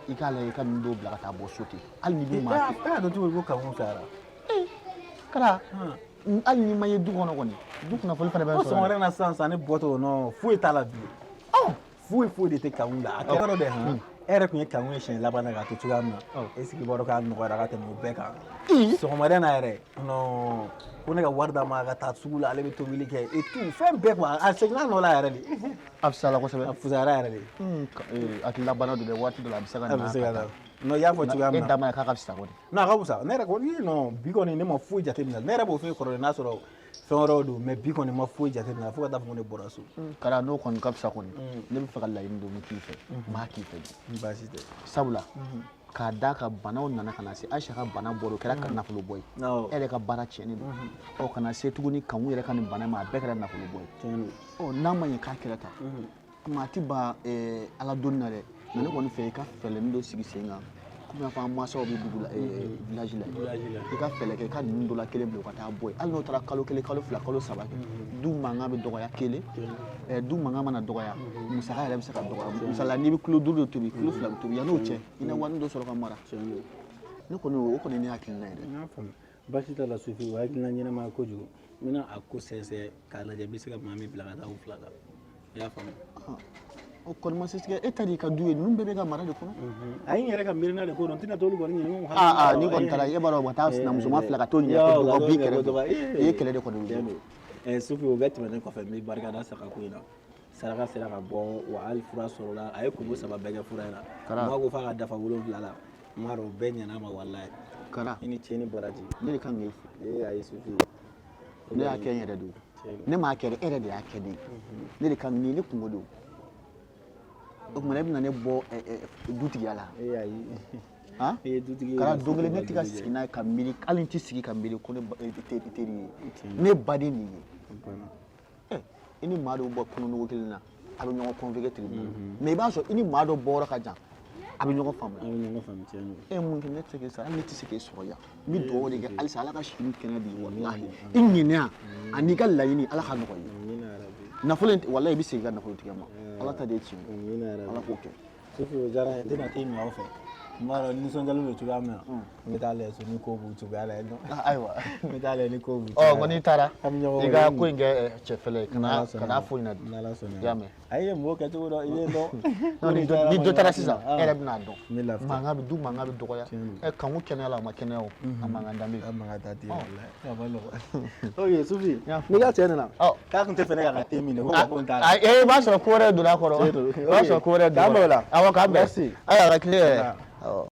i k'a lajɛ i ka ninnu dɔw bila ka taa bɔ so ten, hali n'i bɛ maa. E y'a dɔn cogo di ko Kanku sara? Kara, hali n'i ma ye du kɔnɔ kɔni, du kunnafoni fana bɛ sɔrɔ. Ko sɔgɔmada in na sisan sisan ne bɔtɔ nɔ, foyi t'a la bilen. Foyi foyi de tɛ Kanku la. A kɛra dɛ han. E yɛrɛ tun ye Kanku ye siɲɛ laban na k'a to cogoya min na, e sigi b'a dɔn k'a nɔgɔyara ka tɛmɛ o bɛɛ kan. Sɔgɔmada in na yɛrɛ, non, ko ne ka wari d'a ma ka taa sugu la, ale bɛ tobili kɛ et tout, fɛn bɛɛ quoi, a seginna a nɔ la yɛrɛ de. A fisayara kosɛbɛ. A fisayara yɛrɛ de. Hakililabana don dɛ, waati dɔ la a bɛ se ka na. A bɛ se ka na. Non, i y'a fɔ cogoya min na. E da ma k'a ka fisa kɔni. Non, a ka fisa. Ne yɛrɛ kɔni, non, bi kɔni ne ma foyi jateminɛ. Ne yɛrɛ b'o fɔ e kɔrɔ n'a sɔrɔ fɛn wɛrɛw don, mais bi kɔni ma foyi jateminɛ fo ka taa fɔ ko ne bɔra so. Kara, n'o kɔni ka fisa kɔni, ne bɛ fɛ ka laɲini dɔ min k'i fɛ, n b'a k'i fɛ bi. Baasi tɛ. Sabula k'a d'a ka banaw nana ka na se Ayisa ka bana bɔra, o kɛra ka nafolo bɔ ye. E yɛrɛ ka baara tiɲɛnen don. Ɔ ka na se tuguni Kanku yɛrɛ ka nin bana ma, a bɛɛ kɛra nafolo bɔ ye. Ɔ n'a ma ɲɛ k'a kɛra tan, maa ti ban Ala donni na dɛ. Nka ne kɔni fɛ i ka fɛɛrɛnin dɔ sigi sen kan, komi i n'a fɔ an mansaw bɛ dugu la, village la, i ka fɛɛrɛ kɛ i ka ninnu dɔ la kelen bila u ka taa bɔ yen. Hali n'o taara kalo 1, kalo 2, kalo 3 kɛ, du mankan bɛ dɔgɔya kelen, du mankan mana dɔgɔya, musaka yɛrɛ bɛ se ka dɔgɔya. Misali la, n'i bɛ kilo 5 de tobi, kilo 2 bɛ tobi, yan'o cɛ i na wari dɔ sɔrɔ ka mara. Ne kɔni, o kɔni ne hakilina ye dɛ. N y'a faamu, baasi t'a la Sufi, o hakilina ɲɛnama ye kojugu. N bɛna a ko sɛnsɛn k'a lajɛ n bɛ se ka maa min bila ka taa u fila kan. I y'a faamu. O kɔni ma se tigɛ, e ta de ka du ye, ninnu bɛɛ bɛ ka mara de kɔnɔ. A ye n yɛrɛ ka miirina de ko dɔn, n tɛna t'olu kɔni ɲininka. Aa, n'i kɔni taara, e b'a dɔn u ka taa sinamusoma fila ka t'o ɲininka ko dɔgɔ b'i kɛrɛfɛ, i ye kɛlɛ de kɔni wuli. Sufi, o bɛɛ tɛmɛnen kɔfɛ, n bɛ barika da saga ko in na. Saraka sera ka bɔ wa, hali fura sɔrɔla, a ye kungo 3 bɛɛ kɛ fura in na. N b'a ko f'a ka dafa 7 la, n b'a dɔn o bɛɛ ɲɛna a ma walayi. Kara, i ni ce ni baraji. Ne de kan k'e fo. Ee ayi Sufi. Ne y'a kɛ n yɛrɛ de ye. Ne m'a kɛ dɛ, e yɛrɛ de y'a kɛ ne ye. Ne de kan nin ne kungo don. O tuma e bɛna ne bɔ dutigiya la. Ee ayi. Han? E ye dutigi ye. Kara, don kelen ne tɛ ka sigi n'a ye ka miiri, hali n tɛ sigi ka miiri ko ne teri ye. Ne baden de ye. I ni maa dɔw bɔ kɔnɔnugu kelen na, a bɛ ɲɔgɔn convoquer tribunal. Mais i b'a sɔrɔ i ni maa dɔ bɔyɔrɔ ka jan, a bɛ ɲɔgɔn faamuya. A bɛ ɲɔgɔn faamu, tiɲɛ don. E ye mun kɛ, ne tɛ se k'e sara, hali ne tɛ se k'e sɔrɔ yan. N bɛ dugawu de kɛ halisa Ala ka si ni kɛnɛya di, walahi. I ŋaniya an'i ka laɲini, Ala ka nɔgɔya i ye. Nafolo in, walahi i bɛ segin i ka nafolotigiya ma. Ala ta de ye tiɲɛ ye. Ala k'o kɛ. Sufi, o diyara n ye, n tɛna t'e minɛ aw fɛ. N b'a dɔn nisɔndiyalen don cogoya min na, n bɛ taa lajɛ so ni ko b'u cogoya la yen nɔ. Ayiwa. N bɛ taa lajɛ ni ko b'u cogoya la. Ɔ, ko n'i taara, i ka ko in kɛ cɛ fɛlɛ ye, kana fo ɲɛna. N'Ala sɔnna. I y'a mɛn. A ye mɔgɔ kɛcogo dɔn, i ye dɔn. Ni dɔ taara sisan, e yɛrɛ bɛna dɔn. Mankan bɛ du, mankan bɛ dɔgɔya. Kanku kɛnɛya la, a ma kɛnɛya o, a mankan danbe. A mankan t'a ten walayi. A ma nɔgɔn. Ok Sufi, n'i ka cɛ nana, k'a tun tɛ fɛ ne k'a ka te min dɛ, ko n t'a la. I b'a sɔrɔ ko wɛrɛ donna a kɔrɔ. I b'a sɔrɔ ko wɛrɛ donna a kɔrɔ. K'an bɛn o la. Awɔ, k'an bɛn. Merci. Ayiwa, a ka tile yɛrɛ. Awɔ.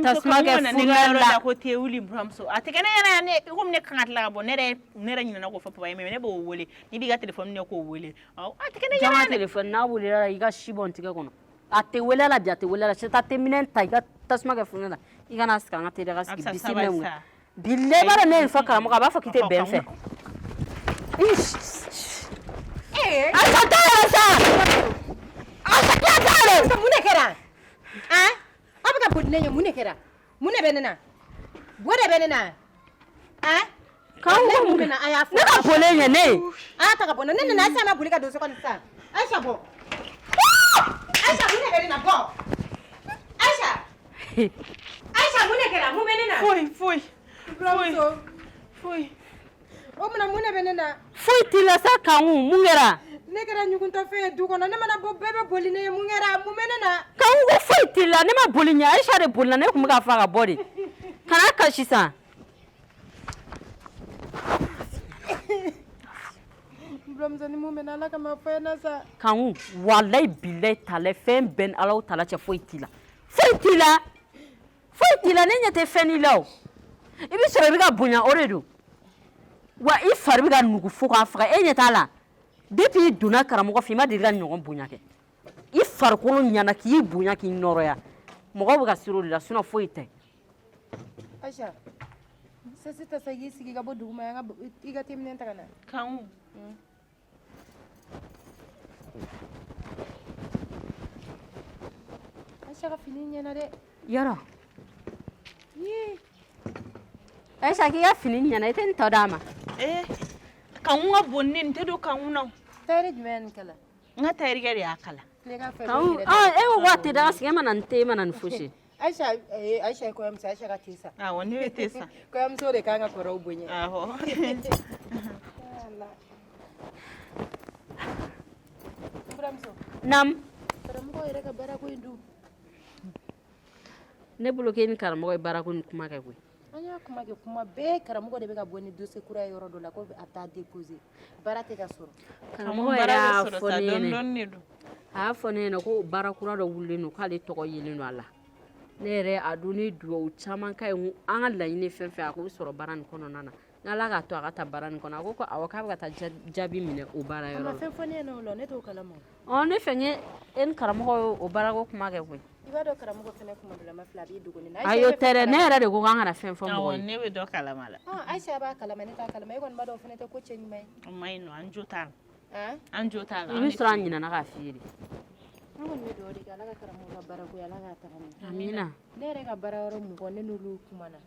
Tasuma kɛ fournel la ko te wuli buramuso, a tɛ kɛ ne ɲɛna yan, ne komi ne kan ka tila ka bɔ, ne yɛrɛ ɲinɛna k'o fɔ papa ye, mais ne b'o wele, n'i b'i ka téléphone minɛ k'o wele, a tɛ kɛ ne ɲɛna. Jama téléphone n'a welela, i ka si bɔ n tigɛ kɔnɔ. A tɛ wele la bi, a tɛ wele la. Taa te minɛn ta, i ka tasuma kɛ fournel la, i kana sigi an ka te daga sigi bisimila mun bi laban ne ye nin fɔ karamɔgɔ, a b'a fɔ k'i tɛ bɛn fɛ. Ayisa, taa yɛrɛ sa. Ayisa, tila taa yɛrɛ. Mun de kɛra? Han? Aw bɛ ka boli ne ɲɛ, mun de kɛra? Mun de bɛ ne na? Bo de bɛ ne na? Han? K'anw mun bɛ na, a y'a fɔ. Ne ka boli ɲɛ ne ye. A y'a ta ka bɔ ne nana, Ayisa ma boli ka don so kɔnɔ sisan. Ayisa bɔ. Ayisa, mun de bɛ ne na? Bɔ. Ayisa. Ayisa, mun de kɛra? Mun bɛ ne na? Foyi, foyi. Foyi. Foyi. O tuma mun de bɛ ne na? Foyi t'i la sa Kanku, mun kɛra? Ne kɛra ɲuguntɔfɛn ye du kɔnɔ, ne mana bɔ bɛɛ bɛ boli ne ye, mun kɛra? Mun bɛ ne na? Kanku ko foyi t'i la, ne ma boli ɲɛ, Ayisa de bolila, ne tun bɛ k'a fɔ a ka bɔ de. Kana kasi sa. Buramuso, ni mun bɛ na, Ala kama fɔ n ɲɛna sa. Kanku, walayi bilayi talayi, fɛn bɛɛ ni Ala tala cɛ, foyi t'i la. Foyi t'i la. Foyi t'i la, ne ɲɛ tɛ fɛn n'i la o. I bɛ sɔrɔ i bɛ ka bonya, o de don. Wa i fari bɛ ka nugu fo k'a faga, e ɲɛ t'a la. Depuis i donna karamɔgɔ fɛ, i ma deli ka ɲɔgɔn bonya kɛ. I farikolo ɲɛna k'i bonya k'i nɔrɔya. Mɔgɔw bɛ ka siran o de la, sinon foyi tɛ. Ayisa, sasi ta sa, i k'i sigi ka bɔ duguma, an ka i ka teminɛn ta ka na. Kanku. Ayisa ka fini ɲɛna dɛ. Yɔrɔ. Ayisa, k'i ka fini ɲɛna, i tɛ nin tɔ d'a ma. Kanku ka bon ne, nin tɛ don Kanku na. Tayɛri jumɛn ye nin kala? N ka tayɛrikɛ de y'a kala. Kanku, e ko k'a tɛ daga sigi, e ma na ni te, e ma na ni fosi ye. Ayisa, Ayisa ye kɔɲɔmuso, Ayisa ka te san. Awɔ, ne bɛ te san. Kɔɲɔmuso de kan ka kɔrɔw bonya. Awɔ. Naam. Karamɔgɔ yɛrɛ ka baarako in dun. Ne bolo k'e ni karamɔgɔ ye baarako ni kuma kɛ koyi. An y'a kuma kɛ kuma bɛɛ, karamɔgɔ de bɛ ka bɔ ni dossier kura ye yɔrɔ dɔ la ko a bɛ taa déposer, baara tɛ ka sɔrɔ. Karamɔgɔ yɛrɛ y'a fɔ ne ɲɛna, a y'a fɔ ne ɲɛna ko baara kura dɔ wulilen don, k'ale tɔgɔ yelen don a la. Ne yɛrɛ a don ni dugawu caman ka ɲi, an ka laɲini fɛn fɛn a k'o sɔrɔ baara nin kɔnɔna na. N'Ala k'a to a ka taa baara nin kɔnɔ, a ko ko awɔ, k'a bɛ ka taa jaabi minɛ o baara yɔrɔ la. A ma fɛn fɔ ne ɲɛna o la, ne t'o kalama. Ɔ ne fɛ n e ni karamɔgɔ ye o baarako kuma kɛ koyi. I b'a dɔn karamɔgɔ fɛnɛ kuma dɔ la ma fila a b'i dogo ne na. Ayi o tɛ dɛ, ne yɛrɛ de ko k'an kana fɛn fɔ mɔgɔ ye. Awɔ, ne bɛ dɔ kalama la. Ayisa b'a kalama, ne t'a kalama, e kɔni b'a dɔn o fɛnɛ tɛ ko cɛ ɲuman ye. O ma ɲi nɔ, an jo t'a la. An jo t'a la. I bɛ sɔrɔ a ɲinɛna k'a f'i ye de. An kɔni bɛ dugawu de kɛ, Ala ka karamɔgɔ ka baarako ye, Ala k'a taga ɲɛ. Amina. Ne yɛrɛ ka baara yɔrɔ mɔgɔ, ne n'olu kumana.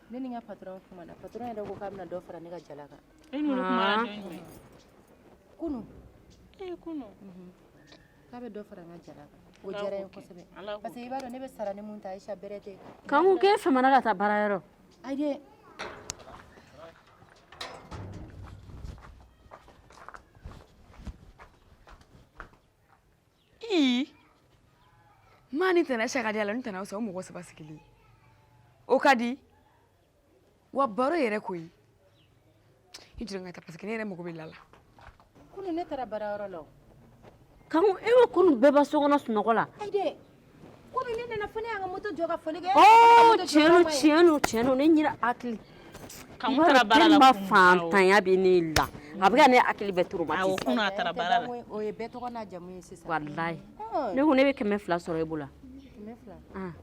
Ne ni n ka patron kumana, patron yɛrɛ ko k'a bɛna dɔ fara ne ka jala kan. E n'olu kumana don jumɛn? Kunun. Ee kunun. K'a bɛ dɔ fara n ka jala kan. O diyara n ye kosɛbɛ. Parce que i b'a dɔn ne bɛ sara ni mun ta, Ayisa bɛrɛ tɛ. Kanku k'e famana ka taa baara yɔrɔ. Ayi dɛ. Ii. Maa ni tana Ayisa ka di a la, ni tana o mɔgɔ saba sigilen. O ka di. Wa baro yɛrɛ koyi. I jɔ n ka taa parce que ne yɛrɛ mago bɛ la la. Kunun ne taara baarayɔrɔ la o. Kanku e ko kunun bɛɛ ba so kɔnɔ sunɔgɔ la. Ayi dɛ. Kunun ne nana fo ne y'an ka moto jɔ ka foli kɛ. Oh tiɲɛ don ne ɲinɛ hakili. Kanku taara baara la kunun. Fantanya bɛ ne la. A bɛ ka ne hakili bɛɛ traumatisé. Awɔ kunun a taara baara la. O ye bɛɛ tɔgɔ n'a jamu ye sisan. Walayi. Ne ko ne bɛ 200 sɔrɔ e bolo. 200.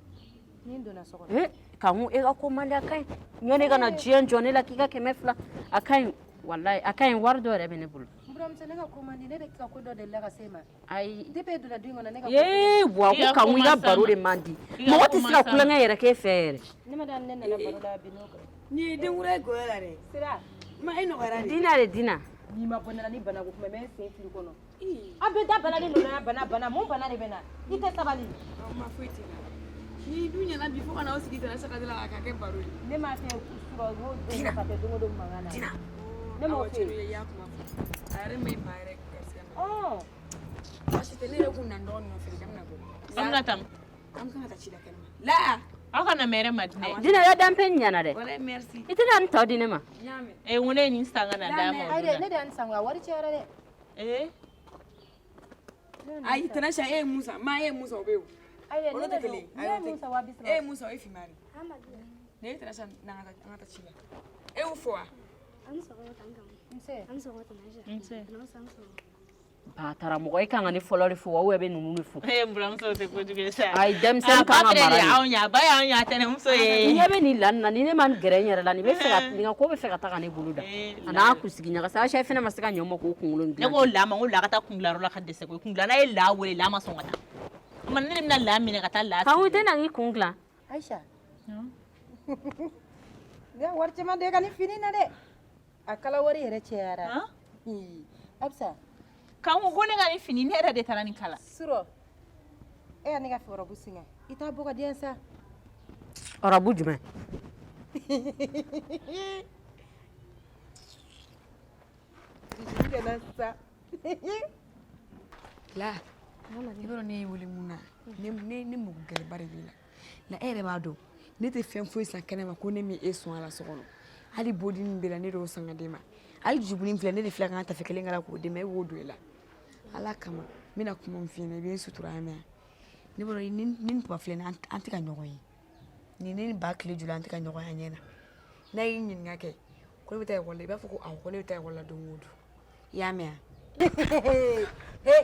Ni n donna so kɔnɔ. Eh Kanku e ka ko man di, a ka ɲi. Ɲɔni ka na diɲɛ jɔ ne la k'i ka 200, a ka ɲi. Walayi a ka ɲi, wari dɔ yɛrɛ bɛ ne bolo. N buramuso ne ka ko man di, ne de ka ko dɔ delila ka se e ma. Ayi. Depuis e donna du in kɔnɔ ne ka. Ee wa ko Kanku i ka baro de man di. Mɔgɔ tɛ se ka kulonkɛ yɛrɛ k'e fɛ yɛrɛ. Ne ma da ne nana baro la bi n'o kɛ. Nin ye denkura ye gɔyɔ la dɛ. Sira. Ma e nɔgɔyara de. Dina de dina. N'i ma bɔ ne la ni bana ko kuma n bɛ n sen fili kɔnɔ. An bɛ da bana ni nɔnɔya bana bana mun bana de bɛ na? I tɛ sabali. Ma foyi t'i la. Ni dun ɲɛna bi fo ka n'aw sigi tana Ayisa la k'a kɛ baro ye. Ne m'a fɛ surɔ n ko don ka tɛ don o don mankan na. Dina. Ne m'o fɛ yen. I y'a kuma fɔ. A yɛrɛ ma ɲi maa yɛrɛ garisigɛ ma. Baasi tɛ, ne yɛrɛ kun na n dɔgɔnin nɔfɛ de, k'an bɛna bɔ. An bɛna taa min? An kan ka taa ci la kɛnɛma. La. Aw ka na mɛrɛ ma di dɛ. Dina ya danpe ɲɛna dɛ. Walayi merci. I tɛna nin tɔ di ne ma. N y'a mɛn. Ee n ko ne ye nin san ka na d'a ma o Ayi don dɛ, na. ne de y'a nin san koyi, a wari cayara dɛ. Ee. Ayi tana Ayisa e ye mun san? Ma e ye mun san o bɛ yen o. Ayi dɛ, Olu ne tɛ de don. kelen ye. Ne ye mun san 30,000. E ye mun san o ye finman de. Ne ye tana Ayisa n'an ka taa an ka taa ci la. E y'o fɔ wa? Nse. Nse. Ba taara mɔgɔ e kan ka ne fɔlɔ de fo wa ou bɛ ninnu de fo. Ee n buramuso tɛ kojugu ye sa. Ayi denmisɛnnin kan ka mara de. Anw ɲɛ a ba y'anw ɲɛ a tɛnɛmuso ye. Ɲɛ bɛ nin la nin na ni ne ma gɛrɛ n yɛrɛ la nin bɛ fɛ ka nin ka ko bɛ fɛ ka taga ne bolo da. A n'a kunsigi ɲagasa Ayisa fɛnɛ ma se ka ɲɛ o ma k'o kunkolo in Ne ko la ma n ko la ka taa kungilayɔrɔ la ka dɛsɛ koyi, kungilanna ye la wele la ma sɔn ka taa. O tuma ne de bɛna la minɛ ka taa la. Kanku i tɛ na k'i kun dilan. Ayisa. Ne wari caman de ka nin fini na dɛ. A kala wari yɛrɛ cayara. Absa. Kanku ko ne ka nin fini ne yɛrɛ de taara nin kala. Surɔ. E ya ne ka robe singa. I t'a bɔ ka di yan sa. Robe jumɛn? Sa. La. I b'a dɔn ne ye wele mun na? Ne mago gɛlɛba de b'i la. La e yɛrɛ b'a dɔn ne tɛ fɛn foyi san kɛnɛ ma ko ne min e sɔn a la so kɔnɔ. Hali bodinin bɛ la ne de y'o san ka d'e ma. Hali jubuni filɛ ne de filɛ ka n ka tafe kelen kala k'o d'e ma e k'o don e la. Ala kama n bɛna kuma min f'i ɲɛna i bɛ n sutura an mɛn. Ne b'a dɔn ni ni papa filɛ nin ye an tɛ ka ɲɔgɔn ye. Ni ne ni ba tile joli an tɛ ka ɲɔgɔn ye a ɲɛ na. N'a y'i ɲininka kɛ ko ne bɛ taa ekɔli la i b'a fɔ ko awɔ ko ne bɛ taa ekɔli la don o don. I y'a mɛn wa? He.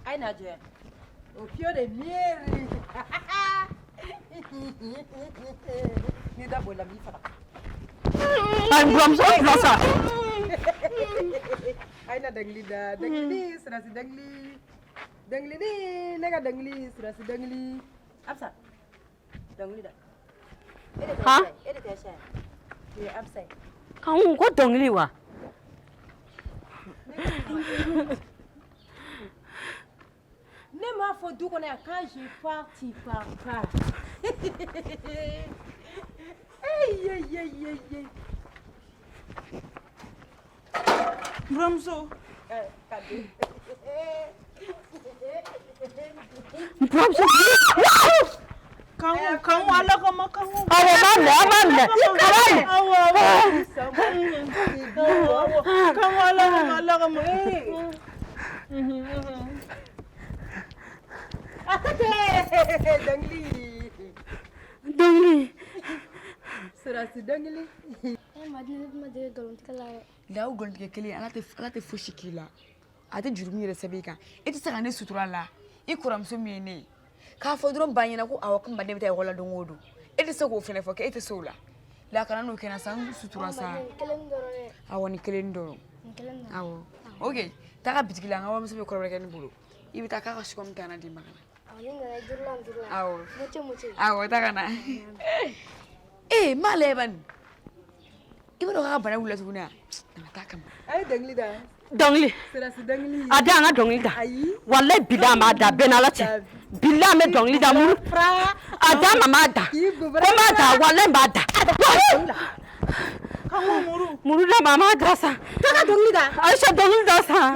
A ye n'a jɔ yan. O piyo de mieri. N'i da bɔ la n b'i faga. Ayi n buramuso bila sa. A ye na dɔnkili da, dɔnkili sirasi dɔnkili. Dɔnkilini ne ka dɔnkili sirasi dɔnkili. Absa. Dɔnkili da. E de tɛ Han? Ayisa ye, e de tɛ Ayisa ye. Nin ye Absa ye. Kanku ko dɔnkili wa? Ne m'a fɔ du kɔnɔ yan quand je pars tu pars pas. Aïe aïe aïe aïe aïe. Buramuso. Ka den. N buramuso. Kanku, kanku, Ala kama kanku. Awɔ, n b'a minɛ, a b'a minɛ, a b'a minɛ. Awɔ, awɔ. Awɔ, kanku, Ala kama, Ala kama. A ko ten, dɔnkili. Dɔnkili. Sɔrɔsi dɔnkili. E Madina, ne ma deli nkalontigɛ la dɛ. La o nkalontigɛ kelen, Ala tɛ fosi k'i la. A tɛ jurumu yɛrɛ sɛbɛn i kan. E tɛ se ka ne sutura la. I kɔrɔmuso min ye ne ye. K'a fɔ dɔrɔn ba ɲɛna ko awɔ ko Madina bɛ taa ekɔli la don o don. E tɛ se k'o fɛnɛ fɔ k'e tɛ se o la. La kana n'o kɛ n na sa, n sutura sa. Nin kelen dɔrɔn dɛ. Awɔ, nin kelen dɔrɔn. Nin kelen dɔrɔn. Awɔ. Ok, taa ka bitigi la, n ka warimuso bɛ kɔrɔbɔrɔkɛ ne bolo. I bɛ taa k'a ka sukaro ta na d'i ma ka na. Awɔ, ni nana duuru la duuru la. Awɔ. Moche moche. Awɔ, taa ka na. Ee, m'a lajɛ bani. I b'a dɔn k'a ka bana wulila tuguni wa? Na ka taa kama. A ye dɔnkili da. Dɔnkili. Sɔrɔsi dɔnkili. A da, an ka dɔnkili da. Ayi. Walayi bila an b'a da, bɛɛ n'Ala cɛ. Bila an bɛ dɔnkili da muru. A da ma m'a da. Ko n b'a da, walayi n b'a da. Kanku, muru. Muru da ma m'a da sa. Taa ka dɔnkili da. Ayisa, dɔnkili da sa.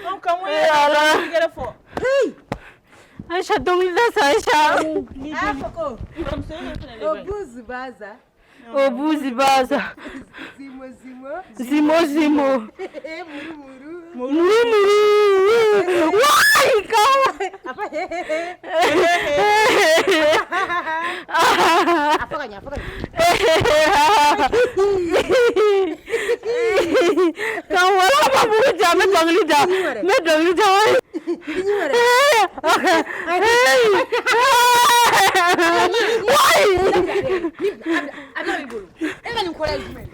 Ɔ, kanku, e Eh, Ala. yɛrɛ fɔ. Ayisa, dɔnkili da sa, Ayisa. A y'a fɔ ko. Buramuso, e bɛ fɛnɛ de O bɛ. buzu baza. O buzi baza. Zimo zimo. Zimo zimo. Muru muru. Muru muru. Wayi kawo. A fɔ he he he. A fɔ ka ɲɛ, a fɔ ka ɲɛ. Kan wala ma muru ja, n bɛ dɔnkili da. N bɛ dɔnkili da. I ɲi wɛrɛ. Wayi. A bɛ i bolo. E ka nin kɔrɔ ye jumɛn ye?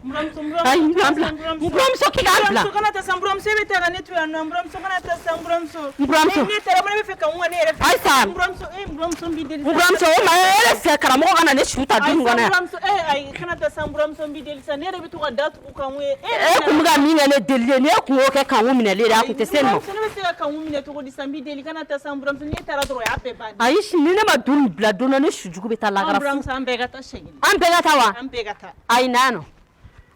Buramuso, Ayi, n bila, n bila. N buramuso, k'i k'a bila. Buramuso, kana taa sa, n buramuso, e bɛ taa ka ne to yan nɔ. N buramuso, kana taa sa, n buramuso. N buramuso. Ne taara, ne bɛ fɛ ka n ka ne yɛrɛ fɛ. Ayisa. N buramuso, e n buramuso, n b'i deli N buramuso, o ma e yɛrɛ fɛ karamɔgɔ ka na ne su ta du nin kɔnɔ Ayisa, yan. n buramuso, e ayi, kana taa sa, n buramuso, n b'i deli sa. Ne yɛrɛ bɛ to ka da tugu kanku ye. E kun bɛ ka min kɛ ne deli ye, ni e kun y'o kɛ kanku minɛlen de, a kun tɛ se nin ma. Buramuso, ne bɛ se ka kanku minɛ cogo di sa? N b'i deli, kana taa sa, n buramuso. Ni e taara dɔrɔn, o y'a bɛɛ bannen. Ayi, ni ne ma du nin bila don dɔ, ne su jugu bɛ taa An lagara fu. buramuso, an bɛɛ ka taa siɲɛ kelen. An bɛɛ ka taa wa? An bɛɛ ka taa. Ayi, na yan nɔ.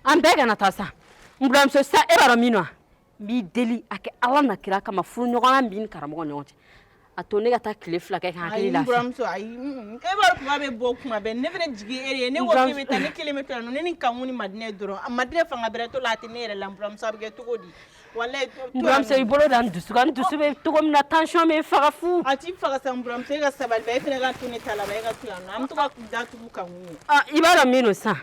An bɛɛ kana taa sa. N buramuso, sisan e b'a dɔn min wa? N b'i deli, a kɛ Ala na kira kama, furuɲɔgɔnya min b'i ni karamɔgɔ ni ɲɔgɔn cɛ. A to ne ka taa tile 2 kɛ ka hakili Ayi, n lafiya. buramuso, ayi, e b'a dɔn kuma bɛ bɔ kuma bɛɛ, ne fɛnɛ jigi e de ye. Ne ko k'e bɛ taa, ne kelen bɛ to yan nɔ, ne ni kanku ni Madinɛ dɔrɔn. A Madinɛ fanga bɛrɛ t'o la, a tɛ ne yɛrɛ la. N buramuso, a bɛ kɛ cogo di? Walayi, to N yan buramuso, nɔ. i bolo da n dusu kan, n dusu bɛ cogo min na, tension bɛ n faga fu. A t'i faga sa, n buramuso, e ka sabali ba, e fɛnɛ ka to ne ta la ba, e ka to yan nɔ. An bɛ to ka da tugu kanku ye. Ah, i b'a dɔn min don sisan,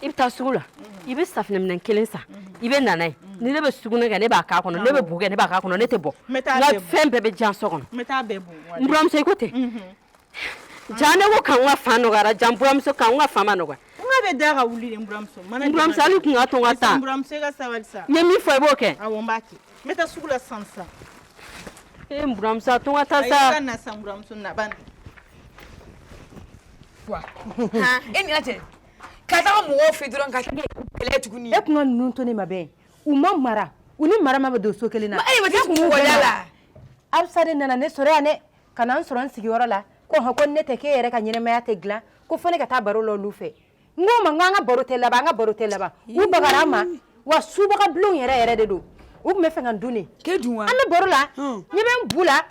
i bɛ taa sugu la, i bɛ safunɛminɛn kelen san, i bɛ na n'a ye. Ni ne bɛ sugunɛ kɛ, ne b'a k'a kɔnɔ, ne bɛ bo kɛ, ne b'a k'a kɔnɔ, ne tɛ bɔ. N bɛ taa N ka bɛɛ bɔ. fɛn bɛɛ bɛ diyan so kɔnɔ. N bɛ taa bɛɛ bɔ. N buramuso, i ko ten. Ja ne ko k'an ka fan nɔgɔyara, ja n buramuso, k'an ka fan ma nɔgɔya. N ka bɛ da ka wuli de, n buramuso. Mana N buramuso, hali kun ka to n ka taa. N buramuso, e ka sabali sa. N ye min fɔ, i b'o kɛ. Awɔ, n b'a kɛ. N bɛ taa sugu la sisan sisan. E n buramuso, a to n ka taa Ayi, sa. i ka na sisan, n buramuso, na bani. Wa. Han, e ni Ala cɛ. Ka taga mɔgɔw fɛ dɔrɔn ka kɛ kɛlɛ tuguni. E kun ka ninnu to ne ma bɛn. U ma mara. U ni mara ma don so kelen na. Ma e ma taa mɔgɔ da la. Absa de nana ne sɔrɔ yan dɛ. Ka na n sɔrɔ n sigiyɔrɔ la. Ko hɔn, ko ne tɛ k'e yɛrɛ ka ɲɛnɛmaya tɛ dilan. Ko fo ne ka taa baro la olu fɛ. N ko ma, n k'an ka baro tɛ laban, an ka baro tɛ laban. U bagara an ma. Wa subaga bulon yɛrɛ yɛrɛ de don. U tun bɛ fɛ ka n dun de. K'e dun wa? An bɛ baro la. Ɲɛ bɛ n bu la.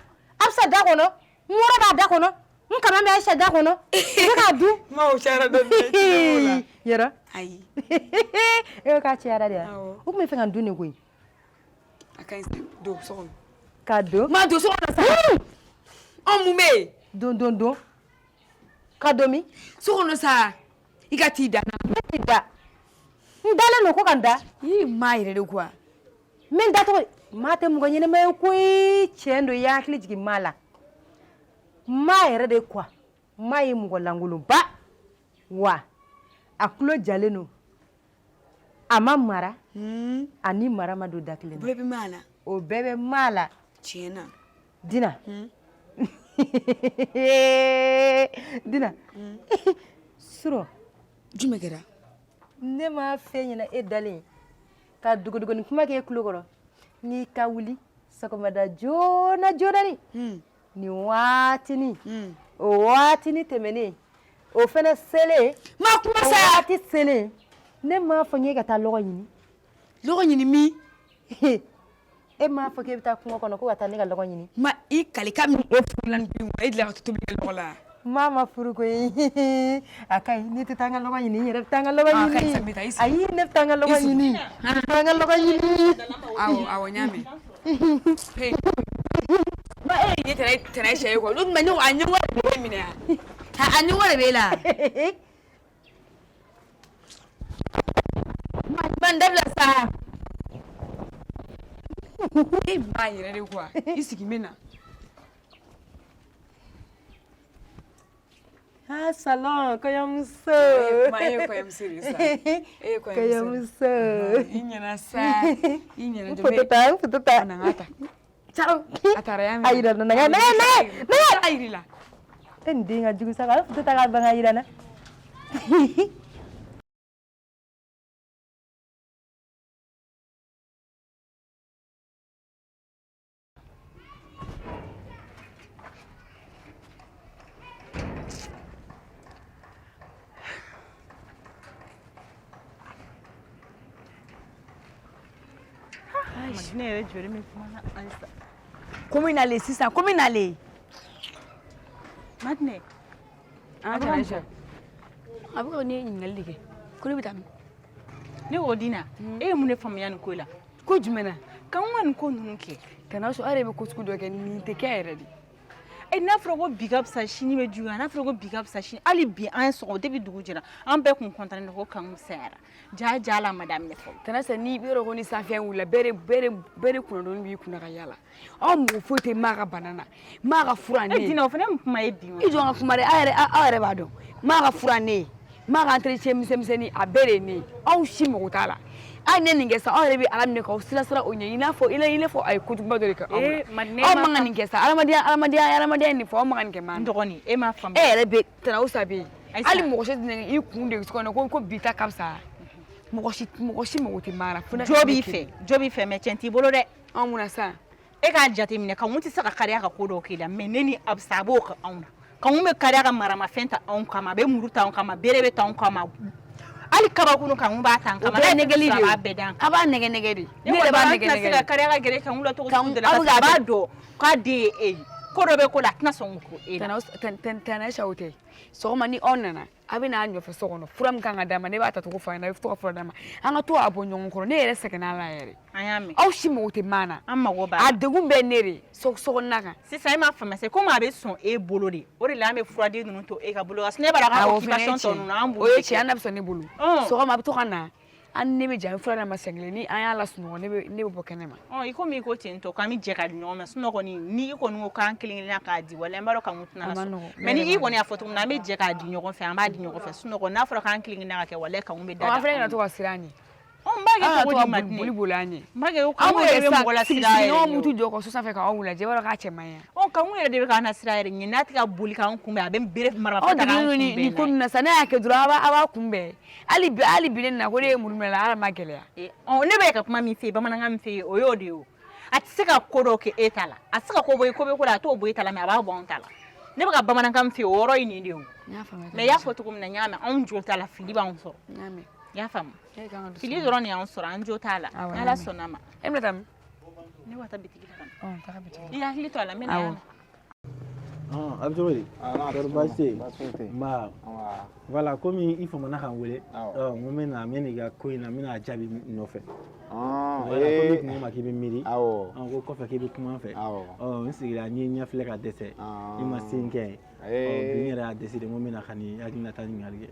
Absa da kɔnɔ. N wɔrɔ b'a da kɔnɔ. N kama bɛ Ayisa da kɔnɔ. U bɛ k'a dun. Kuma o cayara dɔɔni. Yɔrɔ. Ayi. E ko k'a cayara de wa? Awɔ. U tun bɛ fɛ ka n dun de koyi. A ka ɲi sa. Don so kɔnɔ. Ka don. Ma don so kɔnɔ sa. Ɔ, mun bɛ yen? Don don don. Ka don min? So kɔnɔ sa. I ka t'i da. Ne t'i da. N dalen don ko ka n da. Ii, maa yɛrɛ de quoi. N bɛ n da cogo di? Maa tɛ mɔgɔ ɲɛnɛma ye koyi. Tiɲɛ don, i y'a hakili jigin maa la. Maa yɛrɛ de quoi. Maa ye mɔgɔ lankolonba. Wa a tulo jalen don. A ma mara. A ni mara ma don da kelen na. O bɛɛ bɛ maa la. O bɛɛ bɛ maa la. Tiɲɛ na. Dina. Dina. Surɔ. Jumɛn kɛra? Ne m'a f'e ɲɛna e dalen ka dogodogoni kuma k'e tulo kɔrɔ n'i ka wuli sɔgɔmada joona joonani nin waatini o waatini tɛmɛnen O fɛnɛ selen. Ma kuma sa. O waati selen ne m'a fɔ n k'e ka taa lɔgɔ ɲini. Lɔgɔ ɲini min? E m'a fɔ k'e bɛ taa kungo kɔnɔ ko ka taa ne ka lɔgɔ ɲini. Ma i kali kabini e furula nin den e delila ka tobili kɛ lɔgɔ la. Maa ma furu koyi a ka ɲi n'i tɛ taa n ka lɔgɔ ɲini n yɛrɛ bɛ taa n ka lɔgɔ ɲini. Ayi ne bɛ taa n ka lɔgɔ ɲini. N bɛ taa n ka lɔgɔ ɲini. Awɔ awɔ n y'a mɛn. Ma e ye tɛnɛ sɛ ye quoi n'o tun bɛ ne ko a ɲɔgɔn de bɛ e minɛ yan a ɲɔgɔn de bɛ e la. Ma n dabila sa. E ma yɛrɛ de quoi i sigi n bɛ na. Ah, salon, kɔɲɔmuso. Ma e ye kɔɲɔmuso de ye sa. E ye kɔɲɔmuso. I ɲɛna sa. I ɲɛna. N photo ta, n photo ta. Na n ka ta. Ciao. A taara y'a mɛn. A yira n na, na na na. A yir'i la. E nin den ka jugu sa, ka photo ta k'a ban ka yira n na. Ne yɛrɛ joli min kuma na halisa. Komi nalen sisan, komi nalen. Madinɛ. An ka tɛmɛ. A bɛ ka ne ɲininkali de kɛ. Ko ne bɛ taa min? Ne k'o Dina, e ye mun de faamuya nin ko la? Ko jumɛn na? K'anw ka nin ko ninnu kɛ. Tana sɔn, e yɛrɛ bɛ ko sugu dɔ kɛ nin tɛ kɛ yɛrɛ de. E n'a fɔra ko bi ka fisa sini bɛ juguya, n'a fɔra ko bi ka fisa sini, hali bi an ye sɔgɔ depuis dugu jɛra, an bɛɛ kun content ko k'anw sayara. Ja ja la ma daminɛ fɔlɔ. Tana sa ni yɔrɔ ko ni sanfɛ wulila bɛɛ de kunnadonni b'i kunna ka yala. Aw mɔgɔ foyi tɛ maa ka bana na. Maa ka fura ne ye. E Dina o fana ye mun kuma ye bi? I jɔ n ka kuma dɛ, aw yɛrɛ b'a dɔn. Maa ka fura ne ye. Maa ka entretien misɛnmisɛnnin a bɛɛ de ye ne ye. Aw si mago t'a la. Hali ne nin kɛ sa aw yɛrɛ bɛ Ala minɛ k'aw sira o ɲɛ i n'a fɔ a ye kojuguba dɔ de kɛ aw la. Aw man ka nin kɛ sa adamadenya nin fɔ aw man ka nin kɛ maa na. N dɔgɔnin e m'a faamuya. E yɛrɛ bɛ Tana Usa bɛ yen. Hali mɔgɔ si tɛ i kun de kɔnɔ ko bi ta ka fisa. Mɔgɔ si mago tɛ maa la. Jo b'i fɛ, jo b'i fɛ mais tiɲɛ t'i bolo dɛ. Anw mun na sisan? E k'a jateminɛ Kanku tɛ se ka kariya ka ko dɔw k'i la mais ne ni Abusa a b'o kɛ anw na. Kanku bɛ kariya ka maramafɛn ta anw kama, a bɛ muru ta anw kama, bere bɛ ta anw kama. Hali kabakuru Kanku b'a ta an kama. O bɛɛ nɛgɛli de ye. A b'a bɛɛ d'an kama. A b'a nɛgɛ nɛgɛ de. Ne yɛrɛ b'a nɛgɛ nɛgɛ. Ne tɛna se ka kariya ka gɛrɛ Kanku la cogo sugu dɔ la parce que a b'a dɔn k'a den ye e ye. Ko dɔ bɛ ko la a tɛna sɔn k'o e la. Tana Aïcha o tɛ. Sɔgɔma ni aw nana a bɛ n'a nɔfɛ so kɔnɔ fura min kan ka d'a ma ne b'a ta cogo f'a ɲɛna a bɛ to ka fura d'a ma an ka to a bɔ ɲɔgɔn kɔrɔ ne yɛrɛ sɛgɛnna a la yɛrɛ. An y'a mɛn. Aw si mago tɛ maa na. An mago b'a la. A degun bɛɛ ne de so kɔnɔna kan. Sisan e m'a faamuya sa komi a bɛ sɔn e bolo de o de la an bɛ furaden ninnu to e ka bolo kan sinon e b'a dɔn a ka occupation tɔ ninnu an b'olu O ye tiɲɛ an na bɛ sɔn ne bolo. Sɔgɔma a bɛ to ka na an ne bɛ jɛ an bɛ fura d'a ma siɲɛ kelen ni an y'a lasunɔgɔ ne bɛ bɔ kɛnɛ ma. I komi i ko ten tɔ k'an bɛ jɛ ka di ɲɔgɔn ma sinon kɔni ni i kɔni ko k'an kelen kelenna k'a di walahi n b'a dɔn Kanku tɛna sɔn mais ni i kɔni y'a fɔ cogo min na an bɛ jɛ k'a di ɲɔgɔn fɛ an b'a di ɲɔgɔn fɛ sinon kɔni n'a fɔra k'an kelen kelenna ka kɛ walahi Kanku bɛ da. An fana kana to ka siran a ɲɛ. N b'a kɛ cogo di Madinɛ? Boli boli an ɲɛ. N b'a kɛ Kanku yɛrɛ bɛ mɔgɔ lasiran yɛrɛ. Sigiɲɔgɔn mutu jɔ ka so sanfɛ k'aw lajɛ i b'a dɔn k'a cɛ man ɲi. Kanku yɛrɛ de bɛ k'an lasiran yɛrɛ ɲɛ n'a tɛ ka boli k'an kunbɛn a bɛ bere marifa ta k'an kunbɛn. Nin ko ninnu na sa n'a y'a kɛ dɔrɔn a b'a kunbɛn. Hali bi ne nana ko ne ye muru minɛ a la hali a ma gɛlɛya. Ne bɛ ka kuma min f'e ye bamanankan min f'e ye o y'o de ye o. A tɛ se ka ko dɔ kɛ e ta la a tɛ se ka ko bɔ i ko bɛ ko la a t'o bɔ e ta la mais a b'a bɔ anw ta la. Ne bɛ ka bamanankan min f'e ye o yɔrɔ ye nin de ye o. Mais i y'a fɔ cogo min na n y'a mɛn anw jo t'a la fili b'anw sɔrɔ. I y'a faamu. Fili dɔrɔn de y'anw sɔrɔ an jo t'a la. Ala sɔnna a ma. E bɛna taa min? Ne bɛ taa bitigi la ka na. I hakili to a la n bɛ na yan. A bɛ cogo di? Kɔri baasi tɛ yen? Nba. Voilà komi i famana ka n wele. N ko n bɛ na n bɛ n'i ka ko in na n bɛna a jaabi nɔfɛ. Voilà komi tun ko ma k'i bɛ miiri. Ko kɔfɛ k'i bɛ kuma n fɛ. N sigira n ye ɲɛ filɛ ka dɛsɛ. I ma se n kɛ. Bi n yɛrɛ y'a décidé n ko n bɛ na ka n'i hakilinata ɲininkali kɛ.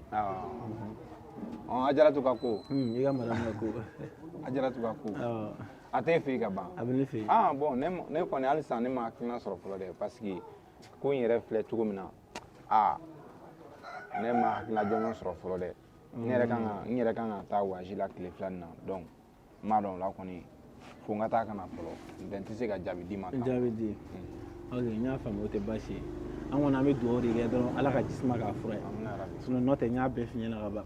Ajaratu ka ko. I ka madame ka ko. Ajaratu ka ko. A t'e fɛ yen ka ban. A bɛ ne fɛ yen. Bon ne kɔni hali sisan ne ma hakilina sɔrɔ fɔlɔ dɛ parce que ko in yɛrɛ filɛ cogo min na ne ma hakilina jɔnjɔn sɔrɔ fɔlɔ dɛ. N yɛrɛ kan ka taa voyage la tile 2 nin na donc n b'a dɔn o la kɔni fo n ka taa ka na fɔlɔ n tɛ se ka jaabi d'i ma. Jaabi di. Ok n y'a faamu o tɛ baasi ye. An kɔni an bɛ dugawu de kɛ dɔrɔn Ala ka ji suma k'a fura ye. Sinon n'o tɛ n y'a bɛɛ f'i ɲɛna ka ban.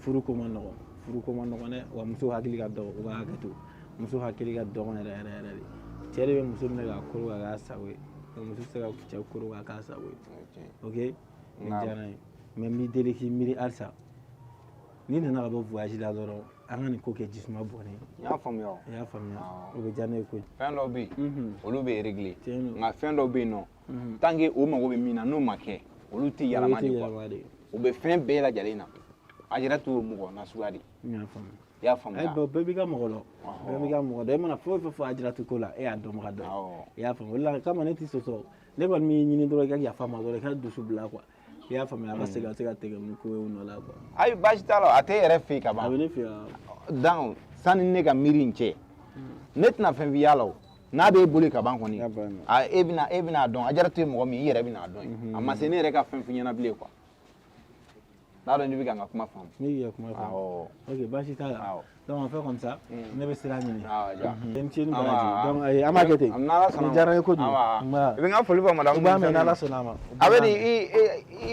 Furu ko man nɔgɔn furu ko man nɔgɔn dɛ wa muso hakili ka dɔgɔ u ka hakɛ to muso hakili ka dɔgɔn yɛrɛ yɛrɛ yɛrɛ de cɛ de bɛ muso minɛ k'a koro k'a k'a sago ye muso tɛ se ka cɛ koro k'a k'a sago ye ok nin diyara n ye. Mais n b'i deli k'i miiri halisa, n'i nana ka bɔ voyage la dɔrɔn, an ka nin ko kɛ jisuma bɔnnen. N y'a faamuya o. I y'a faamuya, o bɛ diya ne ye kojugu. Fɛn dɔw bɛ yen, olu bɛ régler, Tiɲɛ don. nka fɛn dɔw bɛ yen nɔ, tant que o mago bɛ min na n'o ma kɛ, olu tɛ yɛlɛma Olu de tɛ quoi. yɛlɛma de. U bɛ fɛn bɛɛ lajɛlen na, a yɛrɛ t'o mɔgɔ nasuguya de ye. N y'a faamuya. I y'a faamuya. Ayi, bɔn, bɛɛ b'i ka mɔgɔ dɔn, bɛɛ b'i ka mɔgɔ dɔn. E mana fɛn o fɛn fɔ Ajaratu ko la, e y'a dɔnbaga dɔ ye, i y'a faamu. O de la kama ne t'i sɔsɔ, ne kɔni b'i ɲini dɔrɔn i ka yafa n ma dɔrɔn, i ka dusu bila quoi, i y'a faamuya, a ka segin ka se ka tɛgɛ ni ko ye o nɔ la quoi. Ayi, baasi t'a la, a t'e yɛrɛ fɛ yen ka ban. A bɛ ne fɛ yan. Donc sani ne ka miiri in cɛ, ne tɛna fɛn f'i y'a la o. N'a b'e bolo ka ban kɔni, a e bɛna a dɔn Ajaratu ye mɔgɔ min ye, i yɛrɛ bɛna a dɔn ye. A ma se ne yɛrɛ ka fɛn f'i ɲɛna bilen quoi. N'a dɔn n'i bɛ ka n ka kuma faamu. Ne y'i ka kuma faamu. Awɔ. Ok, baasi t'a la. Donc on fait comme ça, ne bɛ sira ɲini. Awɔ, ja. I ni ce ni baraji. Donc ayi, an b'a kɛ ten. N'Ala sɔnna. Nin diyara n ye kojugu. Awɔ. Nba. I bɛ n ka foli fɔ madame. U b'a mɛn, n'Ala sɔnna a ma. A bɛ di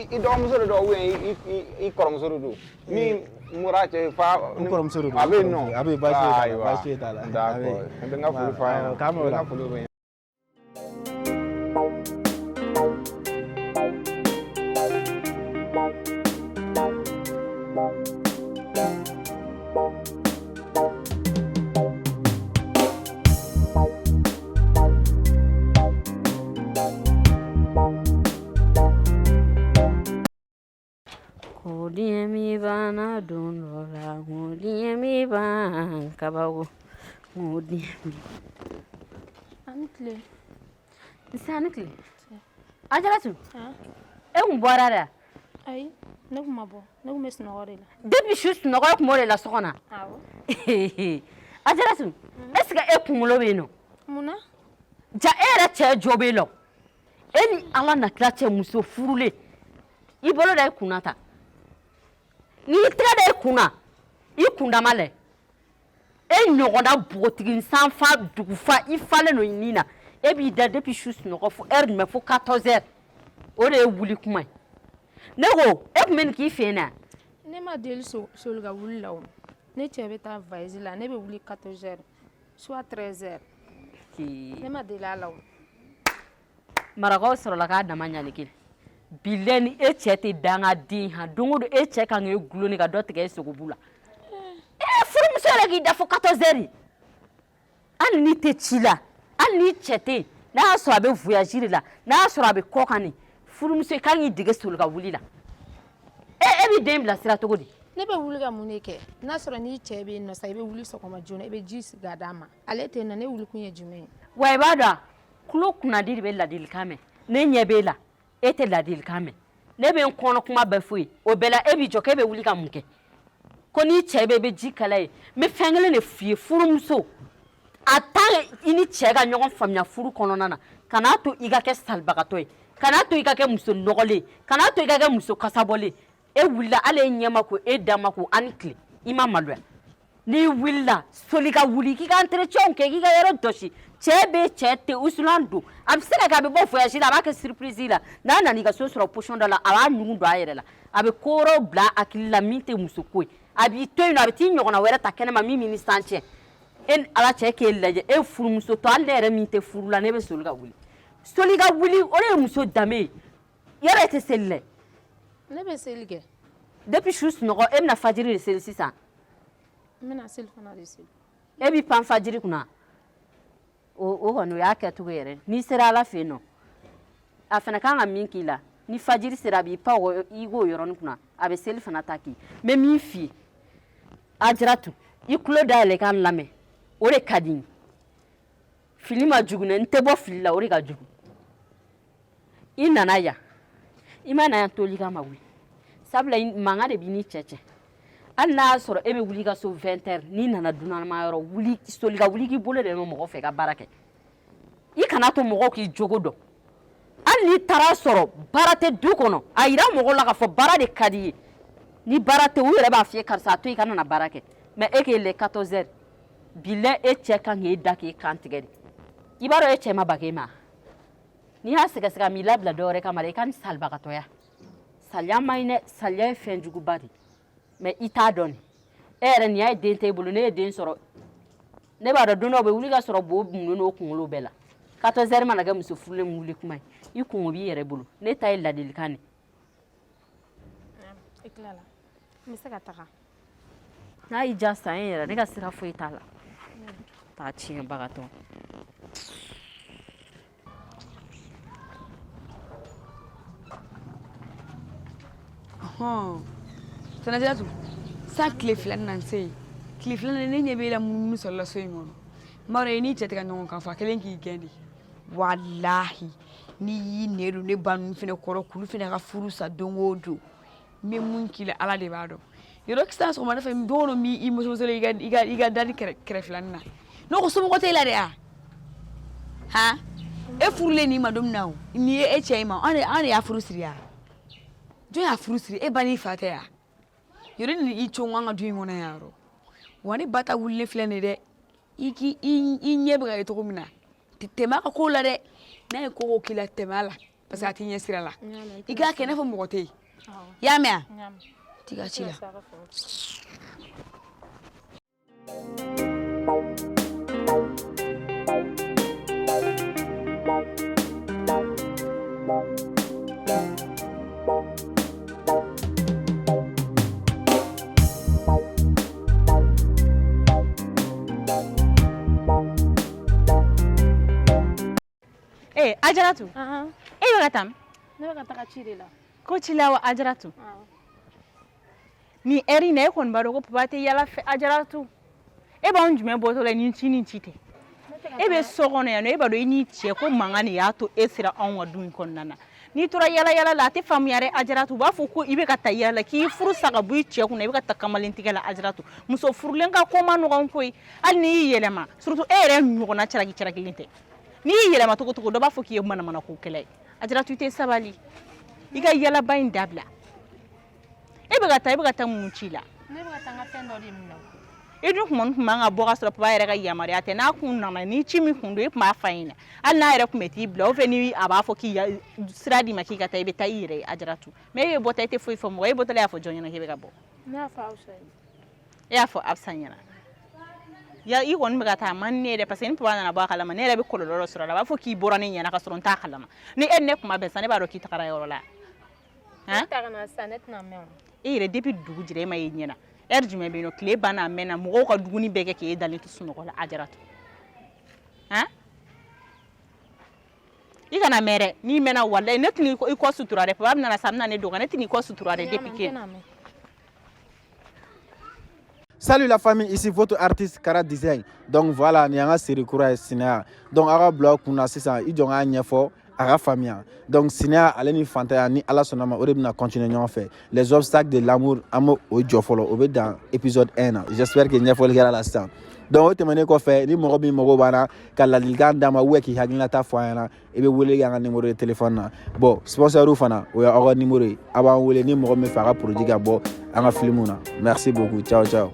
i dɔgɔmuso de don ou bien i kɔrɔmuso de don min bɔra cɛ fa? N kɔrɔmuso de don. A bɛ yen nɔ. A bɛ yen, baasi foyi t'a la. Ayiwa. Baasi foyi t'a la. D'accord, n bɛ n ka foli fɔ a ɲɛna. K'an bɛn o N bɛ n la. ka foli bɛ. Ko diɲɛ mi banna don dɔ la, ko diɲɛ mi ban kabako, ko diɲɛ mi. Ani tile. Nse, ani tile. Ajaratu, e kun bɔra de wa? Ayi, ne kun ma bɔ, ne kun bɛ sunɔgɔ de la. Depuis su sunɔgɔ kun b'o de la so kɔnɔ. Awɔ. Ajaratu, est ce que e kunkolo bɛ yen nɔ? Mun na? Ja e yɛrɛ cɛ jɔ bɛ e la o. E ni Ala na kira cɛ, muso furulen, i bolo da i kunna ta, n'i y'i tɛgɛ da i kunna, i kundama lɛ, e ɲɔgɔnna npogotigi sanfa dugufa, i falen don i nin na, e b'i da depuis su sunɔgɔ fo heure jumɛn? Fo 14 heures, o de ye wuli kuma ye. Ne ko e tun bɛ nin k'i fɛ yen na? Ne ma deli soli ka wuli la o. Ne cɛ bɛ taa voyage la, ne bɛ wuli 14 heures soit 13 heures. Ne ma deli a la o. Marakaw sɔrɔla k'a dama ɲani kelen bilɛ ni e cɛ tɛ dangaden han. Don o don e cɛ kan k'e gulon ka dɔ tigɛ e sogobu la. E furumuso yɛrɛ k'i da fo 14 heures, hali n'i tɛ ci la, hali n'i cɛ tɛ yen, n'a y'a sɔrɔ a bɛ voyage de la, n'a y'a sɔrɔ a bɛ kɔ kan, nin furumuso i kan k'i dege soli ka wuli la. E b'i den bilasira cogo di? Ne bɛ wuli ka mun de kɛ? N'a sɔrɔ n'i cɛ bɛ yen nɔ sa, i bɛ wuli sɔgɔma joona, i bɛ ji sigi ka d'a ma. Ale tɛ yen nɔ, ne wuli kun ye jumɛn ye? Wa i b'a dɔn, tulo kunnadi de bɛ ladilikan mɛn. Ne ɲɛ b'e la, e tɛ ladilikan mɛn. Ne bɛ n kɔnɔ kuma bɛɛ fɔ ye, o bɛɛ la e b'i jɔ k'e bɛ wuli ka mun kɛ? Ko n'i cɛ bɛ, i bɛ ji kala ye. N bɛ fɛn kelen de f'i ye, furumuso, a tan i ni cɛ ka ɲɔgɔn faamuya furu kɔnɔna na, kan'a to i ka kɛ salibagatɔ ye, kan'a to i ka kɛ muso nɔgɔlen, kan'a to i ka kɛ muso kasabɔlen. E wulila, hali e ɲɛ ma ko, e da ma ko, ani tile, i ma maloya. N'i wulila, soli ka wuli k'i ka entretien kɛ, k'i ka yɔrɔ jɔsi. Cɛ bɛ, cɛ tɛ usulan don, a bɛ se ka kɛ a bɛ bɔ voyage la, a b'a kɛ surprise la. N'a nana i ka so sɔrɔ position dɔ la, a b'a ɲugun don a yɛrɛ la, a bɛ ko wɛrɛw bila a hakili la min tɛ muso ko ye. A b'i to yen nɔ, a bɛ t'i ɲɔgɔnna wɛrɛ ta kɛnɛma min b'i ni san cɛ. E ni Ala cɛ, k'e lajɛ, e furumuso tɔ, hali ne yɛrɛ min tɛ furu la, ne bɛ soli ka wuli. Soli ka wuli, o de ye muso danbe ye. Yɔrɔ e tɛ seli dɛ? Ne bɛ seli kɛ. Depuis su sunɔgɔ, e bɛna fajiri de seli sisan? N bɛna seli fana de seli. E b'i pan fajiri kunna, o kɔni o y'a kɛcogo yɛrɛ. N'i sera Ala fɛ yen nɔ, a fana kan ka min k'i la, ni fajiri sera, a b'i pan i k'o yɔrɔnin kunna, a bɛ seli fana ta k'i. N bɛ min f'i ye Ajaratu, i tulo dayɛlɛ i ka n lamɛn, o de ka di n ye. Fili ma jugu dɛ, n tɛ bɔ fili la, o de ka jugu. I nana yan, i ma na yan toli kama wuli, sabula mankan de b'i ni cɛ cɛ. Hali n'a y'a sɔrɔ e bɛ wuli i ka so 20 heures, n'i nana dunanma yɔrɔ, wuli, soli ka wuli k'i bolo de bɛ mɔgɔ fɛ i ka baara kɛ. I kana to mɔgɔw k'i jogo dɔn. Hali n'i taara sɔrɔ baara tɛ du kɔnɔ, a yira mɔgɔw la k'a fɔ baara de ka di i ye. Ni baara tɛ, u yɛrɛ b'a f'i ye karisa, a to i ka nana baara kɛ. Mais e k'e lɛ, 14 heures bilɛ, e cɛ kan k'e da k'e kan tigɛ de. I b'a dɔn e cɛ ma bag'e ma. N'i y'a sɛgɛsɛgɛ, a m'i labila dɔ wɛrɛ kama dɛ. I ka nin salibagatɔya, saliya man ɲi dɛ, saliya ye fɛn juguba de. Mais i t'a dɔn nin e yɛrɛ nin y'a ye, den t'e bolo. Ne ye den sɔrɔ, ne b'a dɔn don dɔw bɛ wuli ka sɔrɔ bo munnen n'o kunkolo bɛɛ la. 14 heures mana kɛ muso furulen wuli kuma ye, i kungo b'i yɛrɛ bolo. Ne ta ye ladilikan de. I tilala. N bɛ se ka taga. N'a y'i diya san e yɛrɛ, ne ka sira foyi t'a la. Taa tiɲɛbagatɔ. Hɔn Sanajatu, sa tile filanan na n se yen. Tile filanan ne ɲɛ b'e la munumunu sɔrɔ la so in kɔnɔ. N b'a dɔn i n'i cɛ tɛ ka ɲɔgɔn kan fɔ, a kɛlen k'i gɛn de. Walahi n'i y'i nɛn don ne ba ninnu fana kɔrɔ k'olu fana ka furu sa don o don, n bɛ mun k'i la Ala de b'a dɔn. Yɔrɔ sisan sɔgɔmada fɛ don o don n b'i mɔsɔmɔsɔlen i ka dani kɛrɛfɛlanin na. Ne ko somɔgɔ t'e la de wa? Han, e furulen nin ma don min na o, nin ye e cɛ ye ma, an de y'a furu siri wa? Jɔn y'a furu siri? E ba n'i fa tɛ wa? Yɔrɔ ni i cogo an ka du in kɔnɔ yan yɔrɔ. Wa ne ba ta wulilen filɛ nin ye dɛ. I k'i i ɲɛ bɛ ka ye cogo min na, tɛmɛ a ka ko la dɛ. N'a ye ko o ko k'i la, tɛmɛ a la parce que a t'i ɲɛ sira la. I k'a kɛ i n'a fɔ mɔgɔ tɛ yen. I y'a mɛn wa? T'i ka ci la. Ee Ajaratu, e bɛ ka taa min? Ne bɛ ka taga ci de la. Ko ci la wa Ajaratu? Nin heure in na e kɔni b'a dɔn ko papa tɛ yala fɛ Ajaratu. E b'anw jumɛn bɔtɔ la ni ci ni ci tɛ? E bɛ so kɔnɔ yan nɔ, e b'a dɔn i n'i cɛ ko mankan de y'a to e sera anw ka du in kɔnɔna na. N'i tora yala yala la a tɛ faamuya dɛ Ajaratu. U b'a fɔ ko i bɛ ka taa yala la k'i furu sa ka bɔ i cɛ kunna, i bɛ ka taa kamalen tigɛ la Ajaratu. Muso furulen ka ko man nɔgɔn koyi. Hali n'i y'i yɛlɛma, surtout e yɛrɛ ɲɔgɔnna caraki carakilen tɛ. N'i y'i yɛlɛma cogo cogo dɔ b'a fɔ k'i ye manamanakokɛla ye. Ajaratu i tɛ sabali, i ka yalaba in dabila. E bɛ ka taa, e bɛ ka taa mun ci la? Ne bɛ ka taa n ka fɛn dɔ de minɛ. E dun kuma tun man ka bɔ ka sɔrɔ papa yɛrɛ ka yamaruya tɛ. N'a kun nana ni ci min kun don, e tun b'a f'a ɲɛna. Hali n'a yɛrɛ tun bɛ t'i bila, ou bien ni a b'a fɔ k'i sira d'i ma k'i ka taa, i bɛ taa i yɛrɛ ye Ajaratu. Mais e bɛ bɔ ta, e tɛ foyi fɔ mɔgɔ ye. E bɔtɔla y'a fɔ jɔn ɲɛna k'e bɛ ka bɔ? Ne y'a fɔ Abusa ye. E y'a fɔ Abusa ɲɛna. Ya i kɔni bɛ ka taa, a man di ne ye dɛ, parce que ni papa nana bɔ a kalama, ne yɛrɛ bɛ kɔlɔlɔ dɔ sɔrɔ a la. A b'a fɔ k'i bɔra ne ɲɛna ka sɔrɔ n t'a kalama. Ni e ni ne kuma bɛn sisan, ne b'a dɔn k'i tagara yɔrɔ la. Ne ta ka na sisan, ne tɛna mɛn o. E yɛrɛ depuis dugu jɛra e ma ye ɲɛna. Heure jumɛn bɛ yen nɔ, tile banna a mɛnna, mɔgɔw ka dumuni bɛɛ kɛ k'e dalen to sunɔgɔ la Ajaratu. Han? I kana mɛn dɛ, n'i mɛnna walayi ne tɛna i kɔ sutura dɛ. Papa bɛna na sisan, a bɛna ne dɔgɔya, ne tɛna i kɔ sutura dɛ depuis que. Salut la famille, ici votre artiste Kara Design. Donc voilà, ni an ka série kura ye Sinaya. Donc aw ka bila aw kunna sisan, i jɔ n k'a ɲɛfɔ a ka faamuya. Donc sinaya ale ni fantanya ni Ala sɔnna ma, o de bɛna continuer ɲɔgɔn fɛ. Les obstacles de l'amour, an b'o o jɔ fɔlɔ, o bɛ dan épisode 1 na. J'espère que ɲɛfɔli kɛra la sisan. Donc o tɛmɛnen kɔfɛ, ni mɔgɔ min mago b'an na ka ladilikan d'an ma ou k'i hakilinata fɔ an ɲɛna, i bɛ wele kɛ an ka numéro de téléphone na. Bon, sponsor fana, o y'aw ka numéro ye. A b'an wele ni mɔgɔ min fɛ a ka produit ka bɔ an ka film na. Merci beaucoup. Ciao ciao.